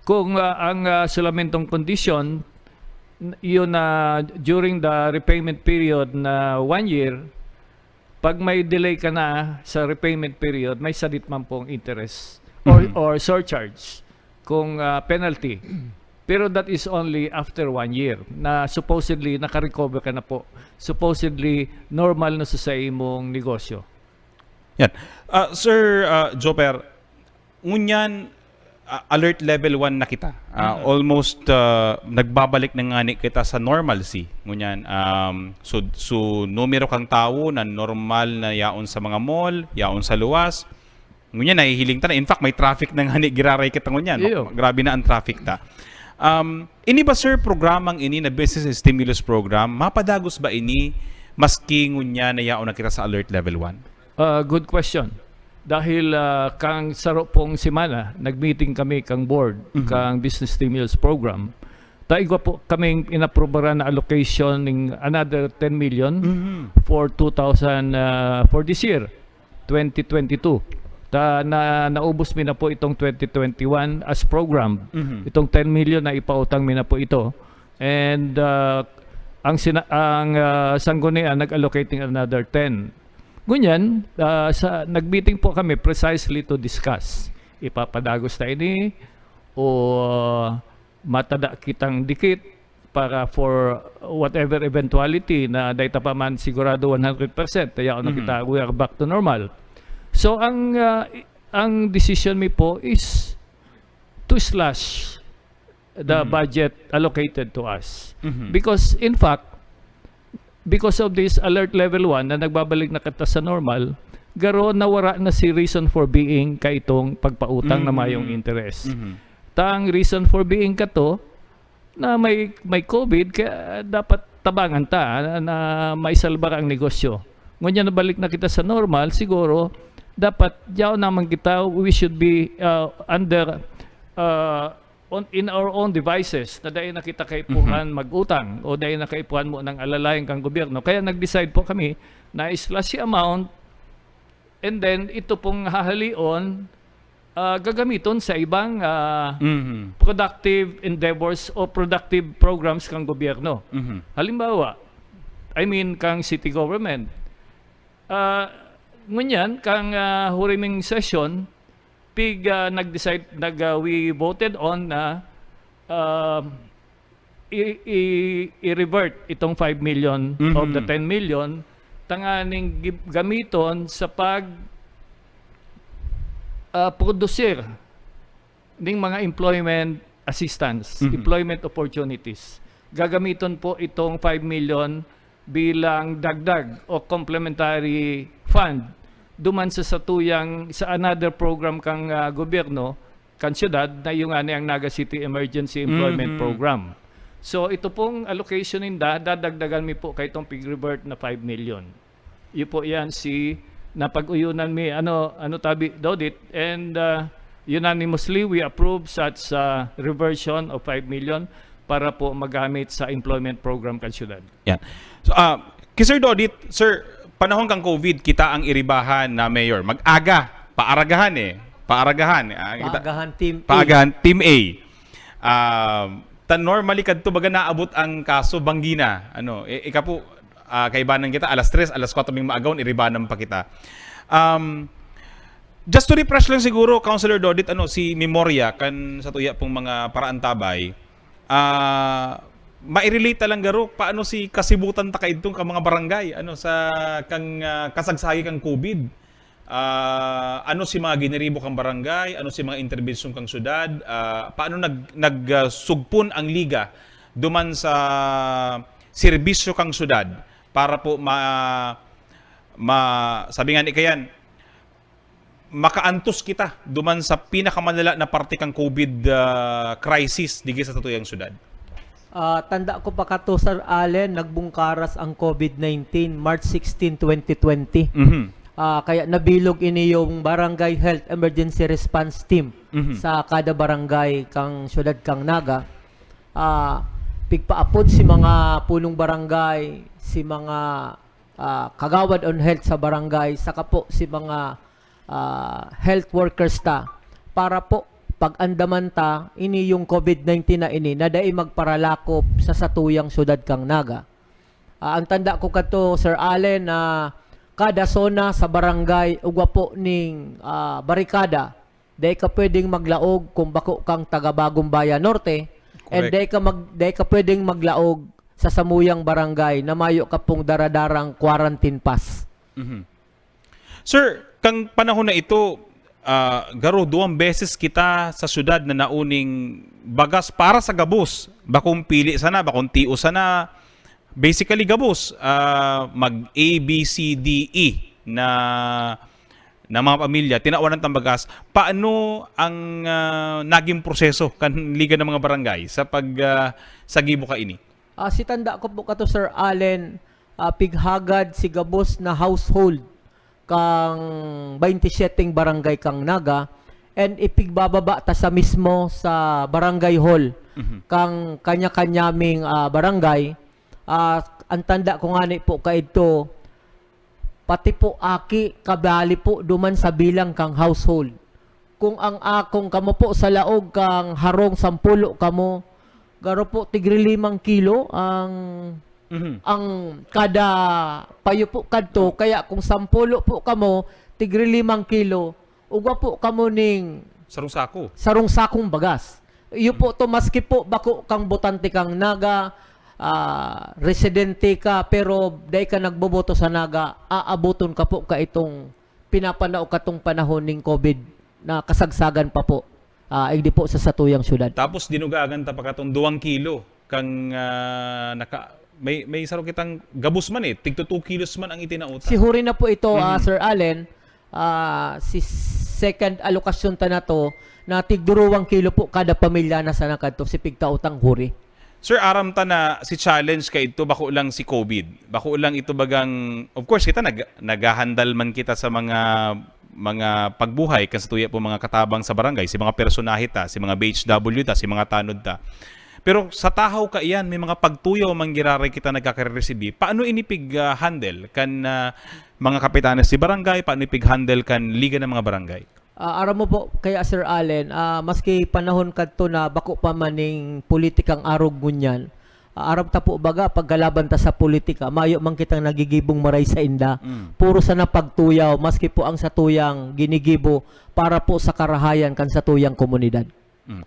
Kung, ah, ang, ah, sulamentong kondisyon, n-, yun na during the repayment period na one year, pag may delay ka na sa repayment period, may sadit man pong interest or, Mhm. or surcharge kung, ah, penalty. Pero that is only after one year na supposedly naka-recover ka na po. Supposedly normal na sa, sa imong negosyo. Yan. Ah, Sir, ah, Joper, ngunyan, ah, alert level one na kita. Ah, almost, ah, nagbabalik na nga ni kita sa normalcy. Ngunyan, um, so, so, numero kang tawo na normal na yaon sa mga mall, yaon sa luwas. Ngunyan, nahihiling ta na. In fact, may traffic na nga ni giraray kita ngunyan. Iyo. Grabe na ang traffic ta. Um, ini ba, sir, programang ini na business stimulus program, mapadagos ba ini maski ngunyan na yaon na kita sa alert level one? Ah, good question. Dahil, ah, kang saro pong semana, nag-meeting kami kang board, Mhm. kang business stimulus program. Ta igwa po kaming inaprubaran na allocation ning another ten million Mhm. for two thousand, ah, for this year, twenty twenty-two. Ta na, naubos mi na po itong twenty twenty-one as program. Mhm. Itong ten million na ipautang mi na po ito. And, ah, ang sina-, ang, ah, Sanggunian nag-allocate ng another ten. Ngunyan, ah, sa, nag-meeting po kami precisely to discuss. Ipapadagos ta ini o matada kitang dikit para for whatever eventuality na dai ta pa man sigurado one hundred percent. Kaya ako Mhm. nakita, we are back to normal. So, ang, ah, ang decision mi po is to slash the Mhm. budget allocated to us. Mhm. Because, in fact, because of this alert level one na nagbabalik na kita sa normal, garo nawara na si reason for being kaitong pagpautang na Mhm. mayong interest. Mhm. Ta ang reason for being kato na may, may COVID, kaya dapat tabangan ta na, na maisalbar ang negosyo. Ngunyan nabalik na kita sa normal, siguro, dapat yaon naman kita, we should be, uh, under, uh, on, in our own devices, na dai na kita kaipuhan Mhm. mag-utang o dai na kaipuhan mo ng alalayan kang gobyerno. Kaya nag-decide po kami na i-slash si amount and then ito pong hahalion, ah, gagamiton sa ibang, ah, Mhm. productive endeavors o productive programs kang gobyerno. Mhm. Halimbawa, I mean, kang city government. Ah, ngunyan, kang, ah, huriming session, pig, ah, nag-decide, nag, ah, we voted on na, ah, i-, i-, i-revert itong five million of the Mhm. ten million, tanganing gi-, gamiton sa pag, ah, produsir ning mga employment assistance, Mhm. employment opportunities. Gagamiton po itong five million bilang dagdag o complementary fund duman sa satuyang, sa another program kang, ah, gobyerno, kan syudad, na yung ani ang Naga City Emergency Employment Mhm. Program. So, ito pong allocation ninda, dadagdagan mi po kay itong pig-revert na five million. Iyo po yan si napag-uyunan mi, ano, ano tabi, Dodit, and, ah, unanimously, we approve such, ah, reversion of five million para po magamit sa employment program kan syudad. Yan. So, ah, kay Sir Dodit, sir, panahon kang COVID, kita ang iribahan na mayor. Mag-aga, paaragahan eh. Paaragahan. Ah, kita, Paagahan, Team A. Paagahan, Team A. Ah, ta normally kadto baga naabot ang kaso, banggi na. Ano, i-, ika po, ah, kaibanan kita, alas tres, alas kwatro ning maagahon, iribanan pa kita. Um, just to refresh lang siguro, Councilor Dodit, ano, si memorya kan sa tuya pong mga paraantabay, ah, mai-relate ta lang garo, paano si kasibutan ta kaidtong ka mga barangay, ano, sa kang, ah, kasagsagi kang COVID? Ah, ano si mga giniribo kang barangay? Ano si mga interbensyon kang syudad? Ah, paano nag-, nag-, ah, sugpon ang liga duman sa serbisyo kang syudad para po ma-, ma-, sabi nga ni Kayan, makaantos kita duman sa pinakamalala na parte kang COVID, ah, crisis digdi sa satuyang syudad? Ah, tanda ko pa kato, Sir Allen, nagbungkaras ang COVID nineteen, March sixteen, twenty twenty. Mhm. Ah, kaya nabilog ini yung Barangay Health Emergency Response Team Mhm. sa kada barangay kang syudad kang Naga. Ah, pigpaapod si mga punong barangay, si mga, ah, kagawad on health sa barangay, saka po si mga, ah, health workers ta para po pag-andaman ta ini yung COVID nineteen na ini na dai magparalakop sa satuyang syudad kang Naga. Ah, ang tanda ko kadto, Sir Allen, na kada zona sa barangay, ugwa po ning, ah, barikada, dai ka pwedeng maglaog kung bako kang taga Bagong Bayan Norte, and Correct. dai ka mag-, dai ka pwedeng maglaog sa samuyang barangay na mayo ka pong daradarang quarantine pass. Mhm. Sir, Kan panahon na ito, ah, garo duwang beses kita sa syudad na nauning bagas para sa gabos. Bakong pili sana, bakong tiyo sana. Basically, gabos, ah, mag A, B, C, D, E na, na mga pamilya, tinawanan tang bagas. Paano ang, ah, naging proseso kan Liga ng mga Barangay sa pag, ah, sa gibo kaini? Ah, si tanda ko po kato, Sir Allen, ah, pighagad si gabos na household kang baynte siyeteng barangay kang Naga, and ipigbababa ta sa mismo sa barangay hall Mhm. kang kanya-kanyaming, ah, barangay. Ah, ang tanda ko ngani po kaidto, pati po aki, kabali po duman sa bilang kang household. Kung ang akong kamo po sa laog kang harong sampulo kamo, garo po tigri limang kilo ang Mhm. ang kada payo po kadto. Kaya kung sampulo po kamo, tigri limang kilo, ugwa po kamo ning Sarong sako. sarong sakong bagas. Iyo po to, maski po bako kang botante kang Naga, ah, residente ka, pero dai ka nagboboto sa Naga, aaboton ka po kaitong pinapanao katong panahon ning COVID na kasagsagan pa po, ah, igdi po sa satuyang syudad. Tapos dinugagan ta pa katong duwang kilo kang, ah, naka-, may, may saro kitang gabos man eh, tigto two kilos man ang itinao ta. Si Huri na po ito, ah, Mhm. Sir Allen, ah, si second alokasyon ta na to, na tigduruwang kilo po kada pamilya na sana kadto si pigtaotang Huri. Sir, aram ta na si challenge kaidto bako lang si COVID. Bako lang ito bagang, of course, kita nag-, naghahandal man kita sa mga, mga pagbuhay kan sa tuya po mga katabang sa barangay, si mga personahe ta, si mga B H W ta, si mga tanod ta. Pero sa tahaw kaiyan, may mga pagtuyaw man giraray kita nagkakareresibi. Paano ini pig, ah, handle kan, ah, mga kapitanes di barangay? Paano ipig-handle kan Liga ng mga Barangay? Ah, aram mo po, kaya Sir Allen, ah, maski panahon kadto na bako pa man ning politikang arog ngunyan, ah, aram ta po baga, pagkalaban ta sa politika, mayo man kitang nagigibong maray sainda. Mm. Puro sana pagtuyaw, maski po ang satuyang ginigibo para po sa karahayan kan satuyang komunidad. Mm.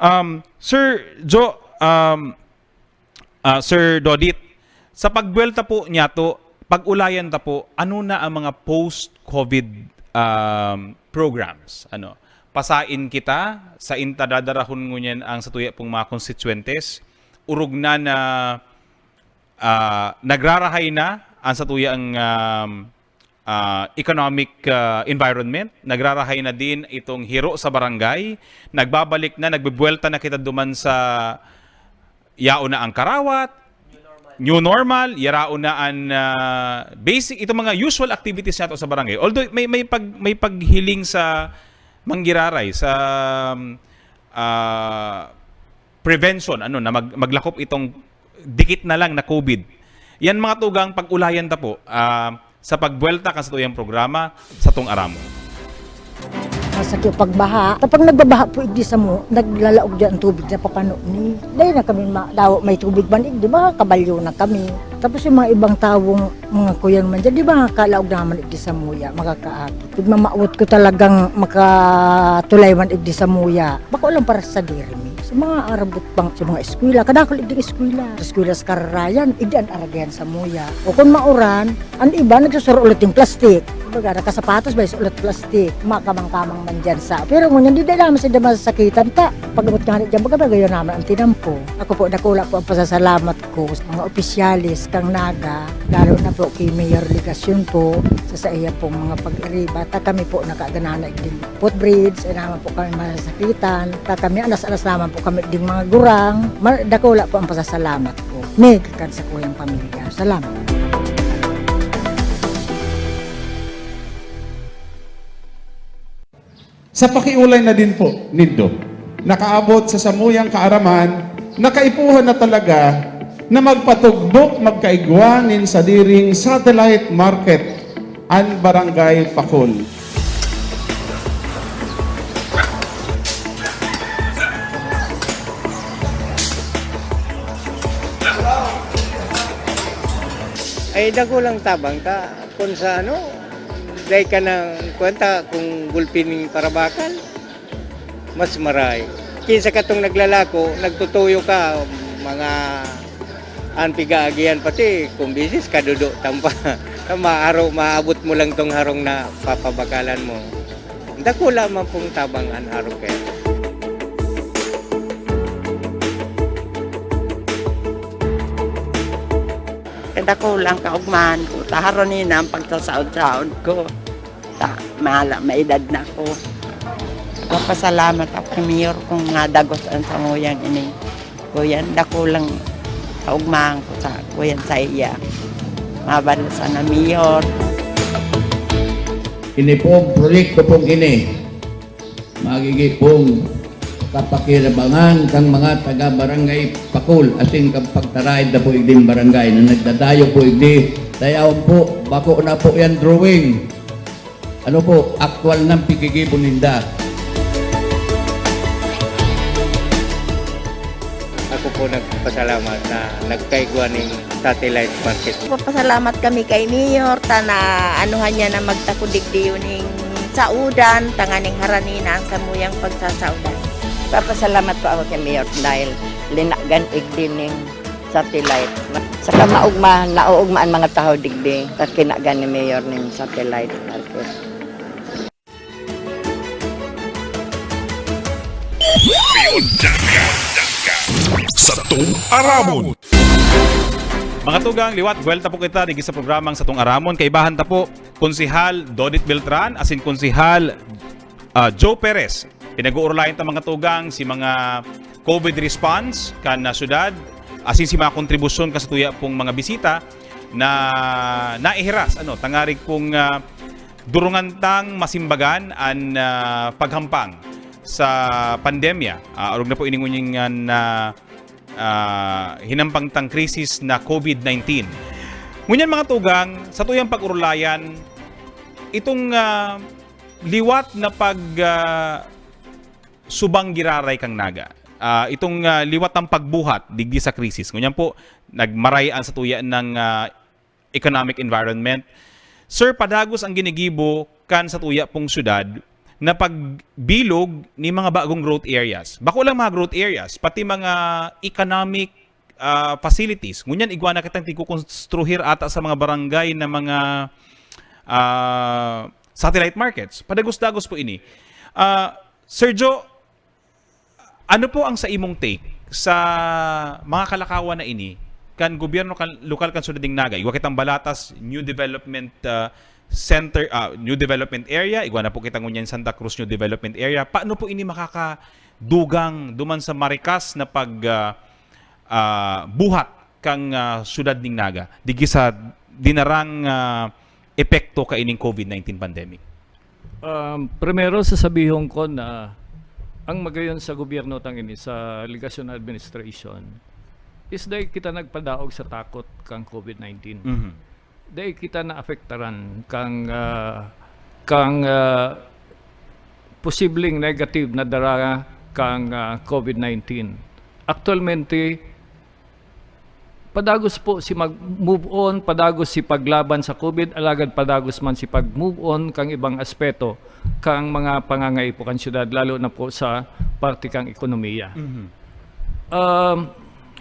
Um, Sir Jo, um, ah, Sir Dodit, sa pagbuwelta po niyato, pag-ulayan ta po, ano na ang mga post-COVID, um, programs? Ano, pasain kita, sain ta dadarahon ngunyan ang satuya pong mga konstituyentes? Orog na na, ah, nagrarahay na ang satuyang, um, ah, economic, ah, environment, nagrarahay na din itong hiro sa barangay, nagbabalik na, nagbubuwelta na kita duman sa yaon na ang karawat, new normal, yaraon na an, ah, basic, itong mga usual activities nato sa barangay. Although may, may pag-, may paghiling sa manggiraray, sa, um, ah, prevention, ano, na mag-, maglakop itong dikit na lang na COVID. Yan mga tugang pag-ulayan ta po, ah, sa pagbuwelta kan satuyang programa, satong Aramon. Masakit pagbaha. Kapag nagbabaha po igdi samo, naglalaog diyan ang tubig na papano ni. Dahil na kami ma-, daw may tubig man igdi, makakabalyo na kami. Tapos yung mga ibang tawong mga kuyan man dyan, di ba, kalaog naman igdi samuya, makakaagi. Pag mamaot ko talagang makatulay man igdi samuya, bako lang para sa diri mi. Sa mga arabot pang, sa mga eskwela, kadakol igdi eskwela. Sa eskwela sa Kararayan, igdi an aragihan samuya. O kung mauran, an iba nagsusuro ulit yung plastic. Kumbaga, nakasapatos ba, ulit plastic. Makamang-kamang man dyan sa, pero ngunyan, di na naman sila masasakitan ta. Pag-abot nga na dyan, baga, bagayon naman ang tinampo. Ako po, dakula po ang pasasalamat ko sa mga opisyales kang Naga, lalo na po kay Mayor Legacion po, sa, sa iya pong mga pag-iriba. Ta kami po nakaganana igding footbridge, ay naman po kami masasakitan. Ta kami, alas-alas naman po kami igding mga gurang. Ma-, dakula po ang pasasalamat ko. Ni, kakan sa kuyang pamilya. Salamat. Sa pakiulay na din po nindo, nakaabot sa samuyang kaaraman na kaipuhan na talaga na magpatugdok magkaigwa nin sadiring satellite market an Barangay Pakol. Ay, dakulang tabang ta. Kun sa ano, dai ka nang kwenta kung gulpi ning parabakal, mas maray. Kinsa katong naglalako, nagtutuyo ka, mga an pigaagihan pati, kung bisis, kadudo tampa. Maaro, maabot mo lang tong harong na papabakalan mo. Dakula man pong tabang an harong kaya. Kadakulang kaugmahan ko, ta harani na ang pagsasaod-saod ko. Ta, mahala, maedad na ako. Nagpapasalamat ako kay Mayor kung nadagos ang samuyang ini. Kuyan, dakulang kaugmahan ko sa, kuyan, sa iya. Mabalo sana, Mayor. Ini pong proyekto pong ini, magigi pong kapakinabangan kang mga taga-Barangay Pakul, asin kang pagtaraid na po igding barangay na nagdadayo po igdi. Dayaon po, bako na po yan drawing. Ano po, aktual nang pigigibo ninda. Ako po nagpapasalamat na nagkaigwa ning satellite market. Nagpapasalamat kami kay Mayor, ta na anuhan niya na magtakudigdiyo ning saudan, tanganing harani na ang samuyang pagsasaudan. Papasalamat po ako kay Mayor dahil linagan igdi ning satellite. Saka maugma, nauugma an mga tawo digdi, ta kinagan ni Mayor ning satellite market. Satong Aramon. Mga tugang, liwat, buwelta po kita digdi sa programang Satong Aramon. Kaibahan ta po, Konsehal Dodit Beltran, asin Konsehal ah, Joe Perez. Pinag-uurlayan ta, mga tugang, si mga COVID response kan ah, syudad, asin si mga kontribusyon kan satuya pong mga bisita na naihiras, ano, tangarig pong ah, durungan tang masimbagan an ah, paghampang sa pandemya. Ah, arog na po ini ngunyan nga ah, hinampang tang krisis na COVID nineteen. Ngunyan, mga tugang, satuyang pag-urulayan, itong ah, liwat na pag ah, subang giraray kan Naga. Ah, itong ah, liwat ng pagbuhat digdi sa krisis. Ngunyan po, nagmaray an satuya ng ah, economic environment. Sir, padagos ang ginigibo kan satuya pong syudad na pagbilog ni mga bagong growth areas. Bako lang mga growth areas, pati mga economic ah, facilities. Ngunyan, igwa na kitang tigkukonstruhir ata sa mga barangay na mga ah, satellite markets. Padagos-dagos po ini. Ah, Sir Joe, ano po ang sa imong take sa mga kalakawan na ini kan gobyerno kan lokal kan syudad ning Naga? Igwa kitang Balatas New Development ah, Center, ah, New Development Area, igwa na po kita ngunyan Santa Cruz New Development Area. Paano po ini makakadugang duman sa marikas na pag ah, ah, buhat kan ah, syudad ning Naga digdi sa dinarang ah, epekto kaining COVID nineteen pandemic? Um, primero, sasabihon ko na ang magayon sa gobyerno tang ini, sa Legacion Administration, is dai kita nagpadaog sa takot kang COVID nineteen. Mhm. Dai kita naapektaran kang ah, kang ah, posibleng negative na dara kang ah, COVID nineteen. Aktualmente, padagos po si mag-move on, padagos si paglaban sa COVID, alagad padagos man si pag-move on kang ibang aspeto kang mga pangangaipo kan syudad, lalo na po sa parte kang ekonomiya. Mhm. Um,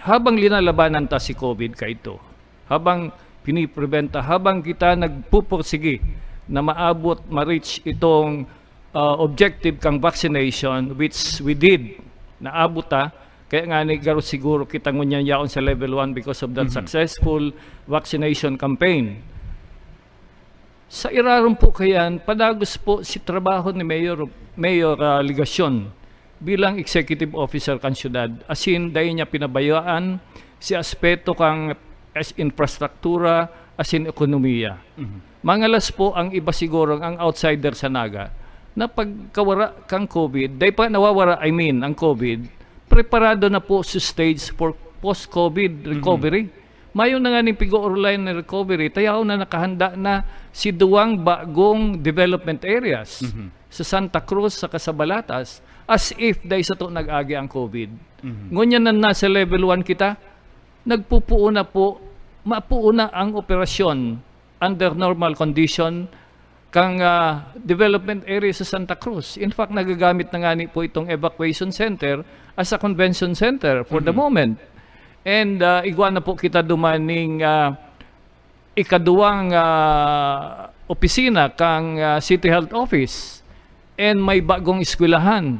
habang linalabanan ta si COVID kaito, habang pinipreventa, habang kita nagpupursigi na maabot, ma-reach itong ah, objective kang vaccination, which we did, naabot ta, kaya nga ni garo siguro kita ngunyan yaon sa level one because of that Mhm. successful vaccination campaign. Sa irarom po kayan, padagos po si trabaho ni Mayor, Mayor ah, Legacion bilang executive officer kan syudad, asin dai niya pinabayaan si aspeto kang as infrastruktura, asin ekonomiya. Mhm. Mangalas po ang iba siguro, ang outsider sa Naga, na pagkawara kang COVID, dai pa nawawara, I mean, ang COVID, preparado na po sa stage for post-COVID recovery. Mayo na nga ning pig-oorlayan ng recovery, tayaw na nakahanda na si duwang bagong development areas Mhm. sa Santa Cruz saka sa Balatas, as if dai sato nag-agi ang COVID. Mhm. Ngunyan na nasa level one kita, nagpupuo na po, mapuo na ang operasyon under normal condition kang ah, development area sa Santa Cruz. In fact, nagagamit na nga ni po itong evacuation center as a convention center for the Mhm. moment. And ah, igwa na po kita dumaning ah, ikaduwang, ah, opisina kang, ah, City Health Office, and may bagong eskwelahan.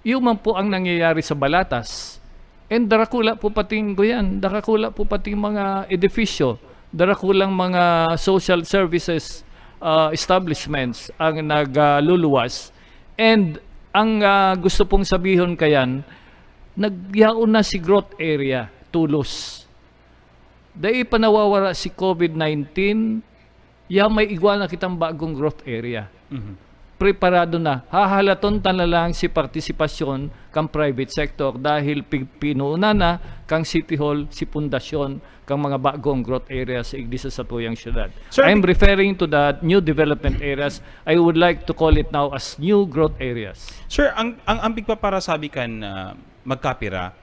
Yun man po ang nangyayari sa Balatas. And darakula po pating kuyan, darakula po pating mga edifisyo, darakulang mga social services, ah, establishments ang nagluluwas. And ang, ah, gusto pong sabihon kayan, nagyaon na si growth area, tulos. Dai pa nawawara si COVID nineteen, ya may igwa na kitang bagong growth area. Mhm. Preparado na. Hahalaton ta na lang si partisipasyon kan private sector dahil pi-, pinuuna na kan City Hall si pundasyon kan mga bagong growth area sa igdi sa satuyang syudad. Sir, I'm referring to the new development areas. I would like to call it now as new growth areas. Sir, ang, ang, ang pigpaparasabi kan, ah, magkapira,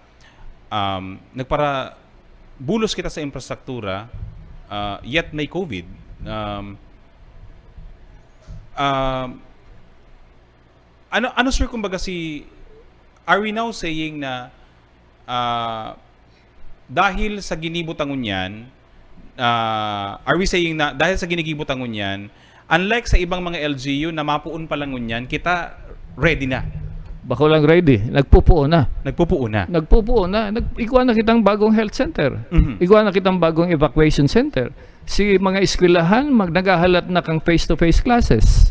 um, nagpara-, bulos kita sa infrastruktura, ah, yet may COVID. Um, um, ano, ano, sir, kumbaga si, are we now saying na, ah, dahil sa ginibo ta ngunyan, ah, are we saying na dahil sa ginigibo ta ngunyan, unlike sa ibang mga L G U na mapoon pa lang ngunyan, kita ready na? Bako lang ready, nagpupuon na. Nagpupuon na. Nagpupuon na. Nag-, igwa na kitang bagong health center. Mhm. Igwa na kitang bagong evacuation center. Si mga eskwelahan, mag-, naghahalat na kang face-to-face classes.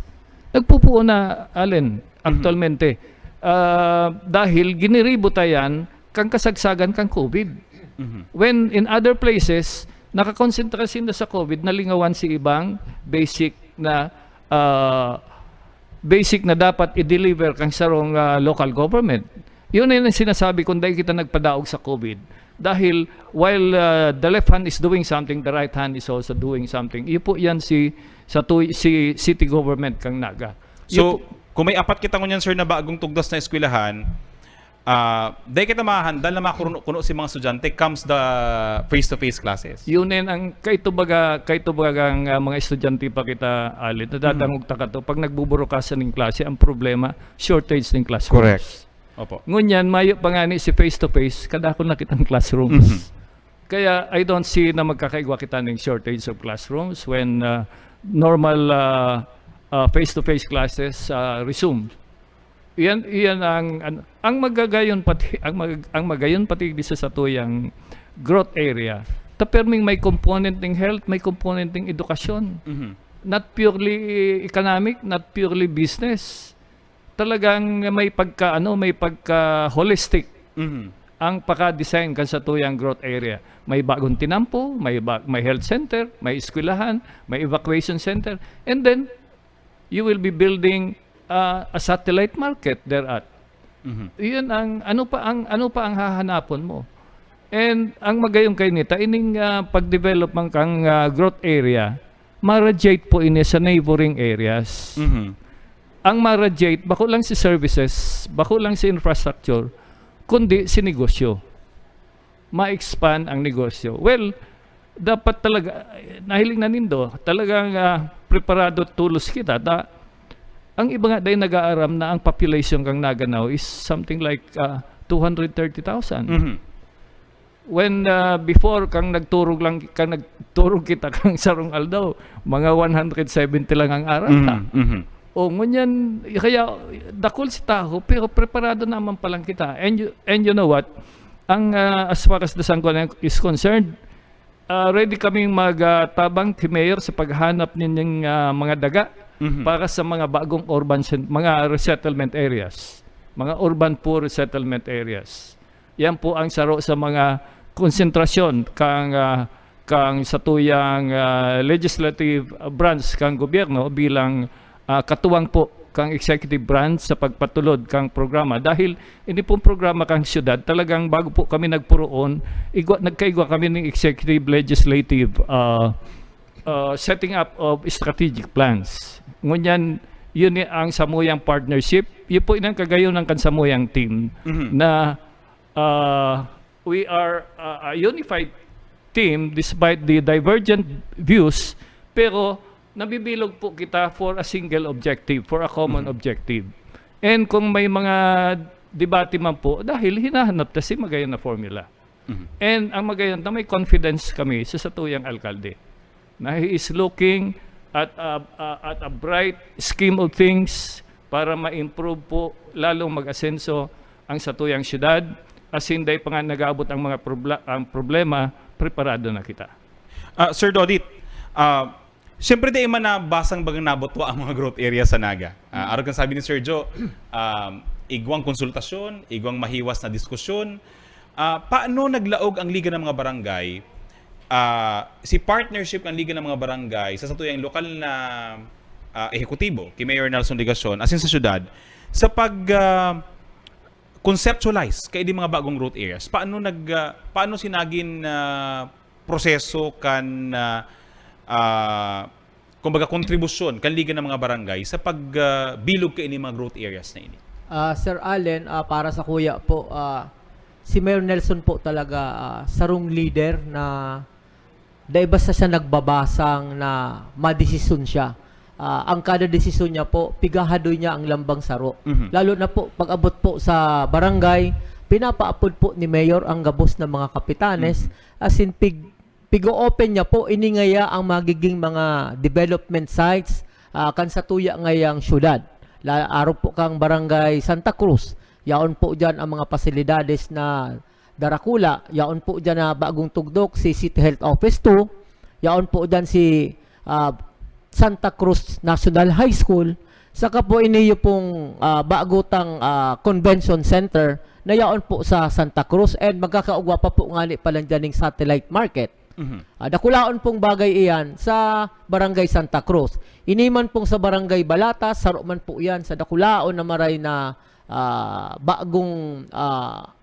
Nagpupuon na, Allen, Mhm. aktualmente. Ah, dahil giniribo ta yan kan kasagsagan kan COVID. Mhm. When in other places, nakakonsentra sinda sa COVID, nalingawan si ibang basic na, ah, basic na dapat i-deliver kang sarong, ah, local government. Yun ang sinasabi kong dahil kita nagpadaog sa COVID. Dahil while, ah, the left hand is doing something, the right hand is also doing something. Iyo po yan si, sa tu-, si city government kang Naga. Iyo So, po. Kung may apat kita ngunyan, sir, na bagong tugdas na eskwelahan, ah, dai kita mahandal na makuno-kuno si mga estudyante comes the face-to-face classes. Yun yan ang kaitubaga, kaitubagang, ah, mga estudyante pa kita, Allen, nadadangog Mhm. ta kato. Pag nagbuburukasan ng klase, ang problema, shortage ng classrooms. Correct. Opo. Ngunyan, mayo pa nga ni si face-to-face, kadakul na kitang classrooms. Mhm. Kaya I don't see na magkakaigwa kita ning shortage of classrooms when, ah, normal, ah, ah, face-to-face classes, ah, resume. Iyan, iyan ang, an-, ang magagayon pati, ang mag-, ang magayon pati di sa satuyang growth area. Ta perming may component ning health, may component ning edukasyon. Mhm. Not purely economic, not purely business. Talagang may pagka, ano, may pagka holistic Mhm. ang paka-design kan satuyang growth area. May bagong tinampo, may ba-, may health center, may eskwelahan, may evacuation center, and then you will be building, ah, a satellite market thereat. Mhm. Iyon ang, ano pa ang, ano pa ang hahanapon mo? And ang magayon kay nita, ining, ah, pag-develop man kang, ah, growth area, ma-radiate po ini sa neighboring areas. Mhm. Ang ma-radiate, bako lang si services, bako lang si infrastructure, kundi si negosyo. Ma-expand ang negosyo. Well, dapat talaga, nahiling na nindo, talagang, ah, preparado tulos kita. Ta, ang iba nga dahil nag-aaram na ang population kang Naga now is something like, ah, two hundred thirty thousand. Mhm. When, ah, before, kang nagturog lang, kang nagturog kita kang sarong aldaw, mga one hundred seventy lang ang aram ta. Mhm, mhm. O, ngunyan, kaya dakul si taho, pero preparado naman pa lang kita. And you, and you know what? Ang, ah, as far as the Sangguniang is concerned, ah, ready kaming mag, ah, tabang ki Mayor sa paghanap nining, ah, mga daga Mhm. para sa mga bagong urban cen-, mga resettlement areas, mga urban poor resettlement areas. Yan po ang saro sa mga konsentrasyon kang, ah, kang satuyang, ah, legislative branch kang gobyerno bilang, ah, katuwang po kang executive branch sa pagpatulod kang programa. Dahil ini pong programa kang siyudad, talagang bago po kami nagpuroon, igwa, nagkaigwa kami ng executive, legislative, ah, ah, setting up of strategic plans. Ngunyan, yun ni ang samuyang partnership. Yun po inang kagayon ng kansamuyang team Mhm. na ah, we are, ah, a unified team despite the divergent views, pero nabibilog po kita for a single objective, for a common Mhm. objective. And kung may mga debate man po, dahil hinahanap ta si magayon na formula. Mhm. And ang magayon na may confidence kami sa satuyang alkalde. na he is looking at a, a, at a bright scheme of things para ma-improve po, lalong mag-asenso ang satuyang syudad. Asin dai pa nga nag-aabot ang mga probla-, ang problema, preparado na kita. Ah, Sir Dodit, ah, siyempre di man nabasang bagang nabutwa ang mga growth area sa Naga. Ah, arog kan sabi ni Sir Joe, um, igwang konsultasyon, igwang mahiwas na diskusyon. Ah, paano naglaog ang Liga ng mga Barangay? Ah, si partnership ng Liga ng mga Barangay sa satuyang lokal na ah, ehekutibo, ki Mayor Nelson Legacion, asin sa syudad, sa pag ah, conceptualize kaini mga bagong growth areas. Paano nag ah, paano sinagin na proseso kan ah, ah, kumbaga kontribusyon kan Liga ng mga Barangay sa pag ah, bilog kaini mga growth areas na ini? Ah, Sir Allen, ah, para sa kuya po, ah, si Mayor Nelson po talaga ah, sarong leader na dai basta siya nagbabasang na madesisyon siya. Ah, ang kada desisyon niya po, pigahadoy niya ang lambang saro. Mhm. Lalo na po, pag-abot po sa barangay, pinapaapod po ni Mayor ang gabos na mga kapitanes. As in, pig, pig-o-open niya po, ini ngaya ang magiging mga development sites ah, kan satuya ngayang syudad. La, arog po kang Barangay Santa Cruz, yaon po dyan ang mga pasilidades na darakula. Yaon po dyan na bagong tugdok, si City Health Office two. Yaon po dyan si ah, Santa Cruz National High School. Saka po iniyo pong ah, bago tang ah, convention center na yaon po sa Santa Cruz, and magkakaugwa pa po ngani pa lang dyan ng satellite market. Mhm. Ah, dakulaon pong bagay iyan sa Barangay Santa Cruz. Ini man pong sa Barangay Balatas, saro man po iyan sa dakulaon na maray na ah, bagong ah,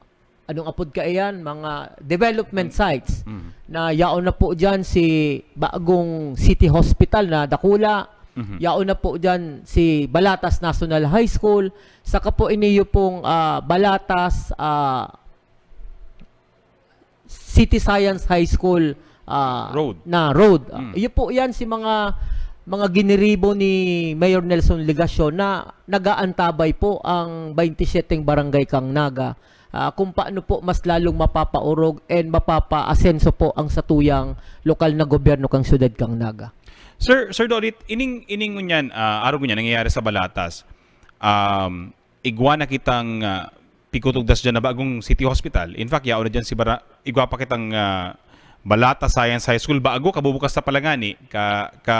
anong apod ka iyan, mga development sites Mhm. na yaon na po diyan si bagong City Hospital na dakula. Mhm. Yaon na po diyan si Balatas National High School. Saka po iniyo pong ah, Balatas ah, City Science High School ah, Road. na road. Ah, Mm. Iyo po yan si mga mga giniribo ni Mayor Nelson Legacion na nagaantabay po ang twenty-seven barangay kang Naga, ah, kung paano po mas lalong mapapaurog and mapapaasenso po ang satuyang lokal na gobyerno kang syudad kang Naga. Sir, Sir Dorit, ining ining ngunyan, ah, arog ngunyan nangyayari sa Balatas. Um, igwa na kitang ah, pigkutugdas diyan na bagong city hospital. In fact, yaon na diyan si Bara, igwa pa kitang ah, Balatas Science High School, bago, kabubukas ta pa lang ngani, ka, ka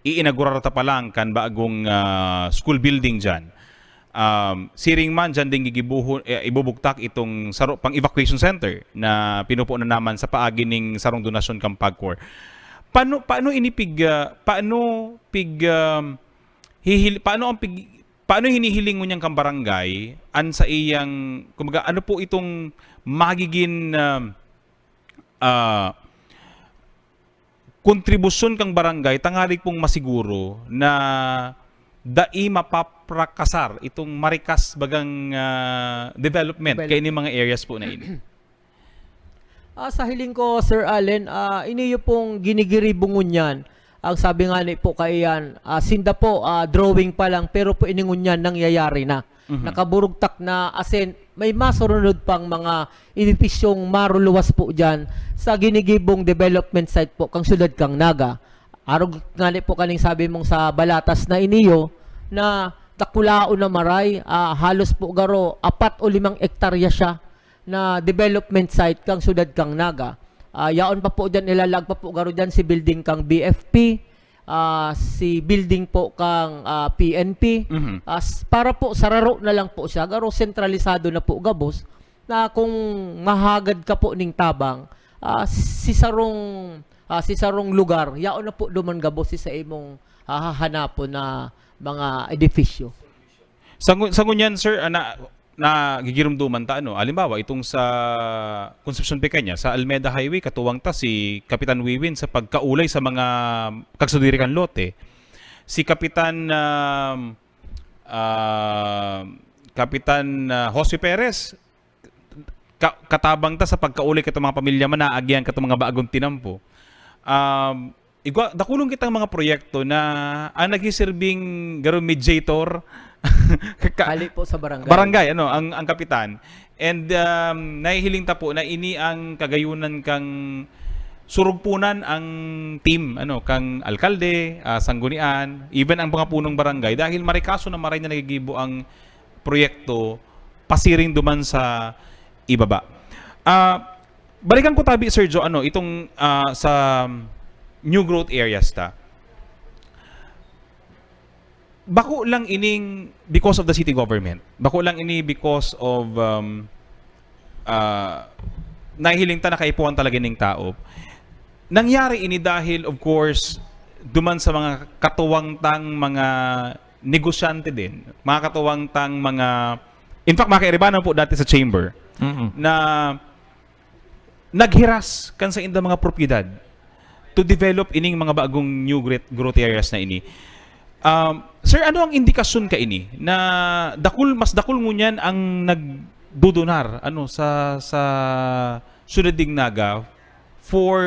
iinaugurar ta pa lang kan bagong ah, school building diyan. Um, siring man diyan din gigibuhon, eh, ibubugtak itong saro pang evacuation center na pinupunan naman sa paagi ning sarong donasyon kan PAGCOR. Paano paano ini pig ah, paano pig um, hihil, paano ang pig, paano hinihiling ngunyan kan barangay an sa iyang, kumbaga, ano po itong magiging um, ah, kontribusyon kang barangay tangarig pong masiguro na dai mapaprakasar itong marikas bagang ah, development Development. Kaini mga areas po na ini? Ah, sa hiling ko, Sir Allen, ah, iniyo pong ginigiribo ngunyan. Ang sabi nga ni po kaiyan, ah, sinda po, ah, drawing pa lang, pero po ini ngunyan nangyayari na. Mhm. Nakaburugtak na, asin may masurunod pang mga edipisyong maruluwas po dyan sa ginigibong development site po kang syudad kang Naga. Arog nga ni po kaning sabi mong sa Balatas na iniyo, na dakulaon na maray, ah, halos po garo apat o limang ektarya siya na development site kang syudad kang Naga. Ah, yaon pa po dyan, ilalag pa po garo dyan si building kang B F P, ah, si building po kang ah, P N P. Mhm. As, para po sararo na lang po siya, garo sentralisado na po gabos, na kung mahagad ka po ning tabang, ah, si sarong ah, si sarong lugar, yaon na po duman gabos si sa imong hahanapon na mga edifisyo. Sa, ngu- sa ngunyan, sir, ah, na, na gigirumduman ta, ano, halimbawa, itong sa Concepcion Pequeña, sa Almeda Highway, katuwang ta si Kapitan Wiwin sa pagkaulay sa mga kagsudiri kan lote. Si Kapitan um, ah, Kapitan ah, Jose Perez, ka- katabang ta sa pagkaulay kato mga pamilya man, naagihan kato mga bagong tinampo. Um, igwa, dakulong kitang mga proyekto na ang nagsiserving garo mediator ka- Hali po sa barangay. Barangay, ano, ang ang kapitan. And um, nahihiling ta po na ini ang kagayunan kang surugponan ang team, ano, kang alkalde, ah, sanggunian, even ang mga punong barangay, dahil marikaso na maray na nagigibo ang proyekto pasiring duman sa ibaba. Ah, balikan ko tabi, Sir Joe, ano, itong, ah, sa new growth areas ta. Bako lang ining because of the city government. Bako lang ini because of, um, ah, nahihiling ta na kaipuhan talaga ning tao. Nangyari ini dahil, of course, duman sa mga katuwang tang mga negosyante din, mga katuwang tang mga, in fact, mga kairibanan po dati sa chamber, Mm-mm. na naghiras kan sa inda mga propiedad to develop ining mga bagong new grit-, growth areas na ini. Um, sir, ano ang indikasyon kaini na dakul, mas dakul ngunyan ang nagdudunar, ano, sa, sa syudad ding Naga for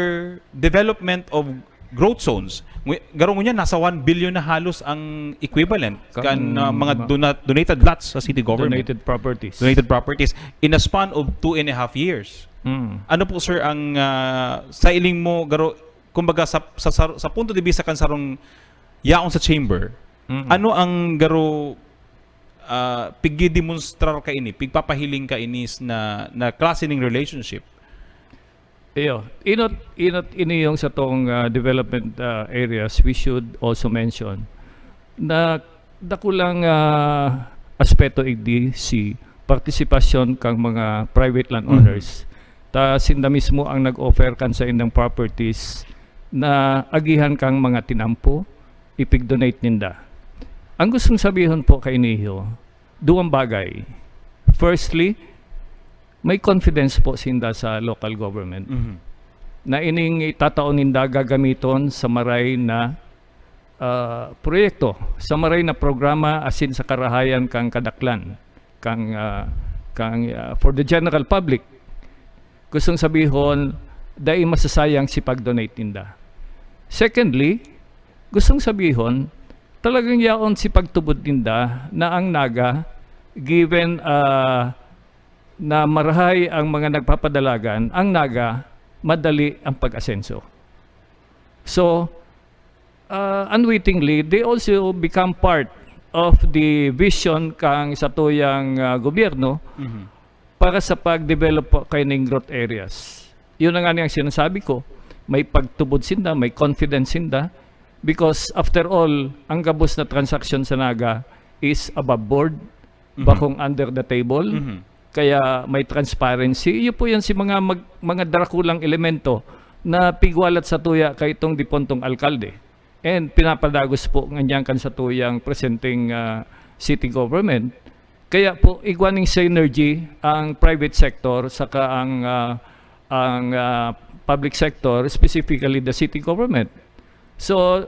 development of growth zones? Ngu-, garo ngunyan, nasa one billion na halos ang equivalent Kan kan, ah, mga ma- donat-, donated lots sa city government. Donated properties. Donated properties in a span of two and a half years. Mm. Ano po, sir, ang, ah, sa iling mo, garo, kumbaga, sa, sa, sa, sa punto de vista kan sarong yaon sa chamber, Mm. ano ang garo, ah, pigdedemonstrar kaini, pigpapahiling kaini s-, na, na klase ning relationship? Iyo, inot, inot ini yung satong, ah, development, ah, areas, we should also mention na dakulang, ah, aspeto igdi si partisipasyon kang mga private landowners. Mhm. Ta sinda mismo ang nag-offer kan saindang properties na agihan kang mga tinampo, ipig-donate ninda. Ang gustong sabihon po kaini, duwang bagay. Firstly, may confidence po sinda sa local government Mhm. na ining itatao ninda gagamiton sa maray na, ah, proyekto, sa maray na programa asin sa karahayan kan kadaklan, kan, ah, kan, ah, for the general public. Gustong sabihon, dai masasayang si pag-donate ninda. Secondly, gustong sabihon, talagang yaon si pagtubod ninda na ang Naga, given, ah, na marahay ang mga nagpapadalagan, ang Naga, madali ang pag-asenso. So, ah, unwittingly, they also become part of the vision kang satuyang, ah, gobyerno Mhm. para sa pag-develop po kaining growth areas. Yun na nga ni ang sinasabi ko, may pagtubod sinda, may confidence sinda, because after all, ang gabos na transaksyon sa Naga is above board, Mhm. bakong under the table, Mhm. kaya may transparency. Iyo po yan si mga mag-, mga drakulang elemento na pigwalat sa tuya kay itong dipuntong alkalde. And pinapadagos po nganyan kan satuyang presenteng, ah, city government. Kaya po, igwa ning synergy ang private sector saka ang, ah, ang, ah, public sector, specifically the city government. So,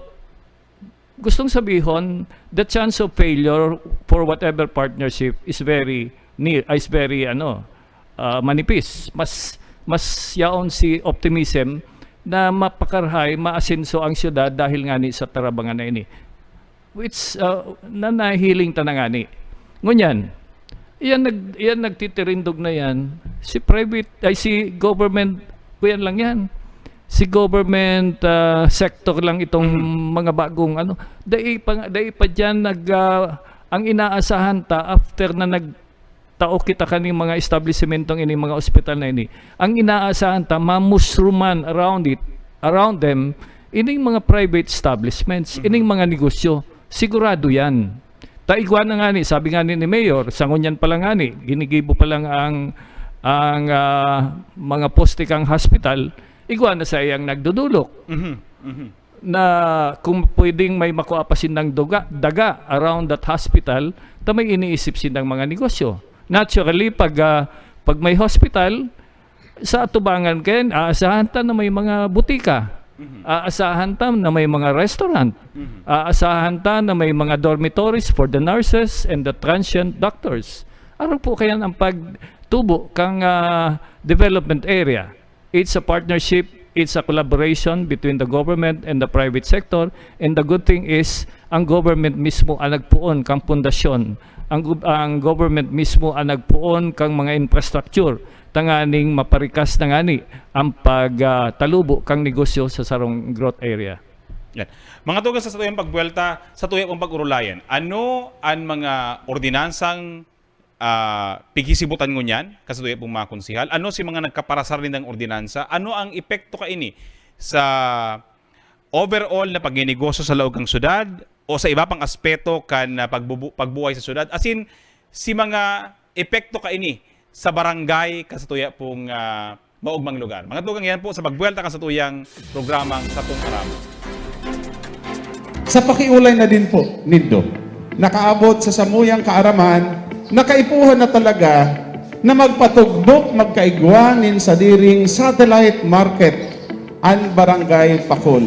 gustong sabihon, the chance of failure for whatever partnership is very near, is very, ano, ah, manipis. Mas, mas yaon si optimism na mapakarahay, maasenso ang syudad dahil ngani sa tarabangan na ini. Which, ah, na nahiling ta na ngani. Ngunyan, iyan nag-, iyan nagtitirindog na yan, si private, ay, si government, kuyan lang yan. Si government, ah, sector lang itong Mhm. mga bagong ano. Dai pa, dai pa diyan nag, ah, ang inaasahan ta after na nagtao kita kaning mga establisimentong ini, mga ospital na ini. Ang inaasahan ta, mamusruman around it, around them, ining mga private establishments, Mhm. ining mga negosyo. Sigurado yan. Ta igwa na ngani, sabi ngani ni Mayor, sa ngunyan pa lang ngani, ginigibo pa lang ang, ang, ah, mga poste kang hospital, igwa na saiyang nagdudulok. Mhm, mhm. Na kung pwedeng may makua pa sindang duga, daga around that hospital, ta may iniisip sindang mga negosyo. Naturally, pag, ah, pag may hospital, sa atubangan kayan, aasahan ta na may mga butika. Mhm. Aasahan ta na may mga restaurant. Mhm. Aasahan ta na may mga dormitories for the nurses and the transient doctors. Ano po kaya ang pagtubo kang, ah, development area? It's a partnership, it's a collaboration between the government and the private sector. And the good thing is, ang government mismo ang nagpoon kang pundasyon. Ang gov-, ang government mismo ang nagpoon kang mga infrastructure. tanganing maparikas na ngani ang pagtalubo kan negosyo sa sarong growth area. Yan. Mga tugang, sa satuyang pagbuwelta, sa tuya pong pag-urulayan, ano an mga ordinansang, ah, pighisibutan ngunyan kan satuya pong mga konsehal? Ano si mga nagkaparasar nindang ordinansa? Ano ang epekto kaini sa overall na pagninegosyo sa laog kan syudad o sa iba pang aspeto kan, ah, pagbubu-, pagbuhay sa syudad? Asin, si mga epekto kaini sa barangay kan satuya pong, ah, maogmang lugar. Mga tugang, yan po sa pagbuwelta kan satuyang programang Satong Aram. Sa pakiulay na din po nindo, nakaabot sa samuyang kaaraman na kaipuhan na talaga na magpatugdok magkaigwa nin sadiring satellite market an Barangay Pakol.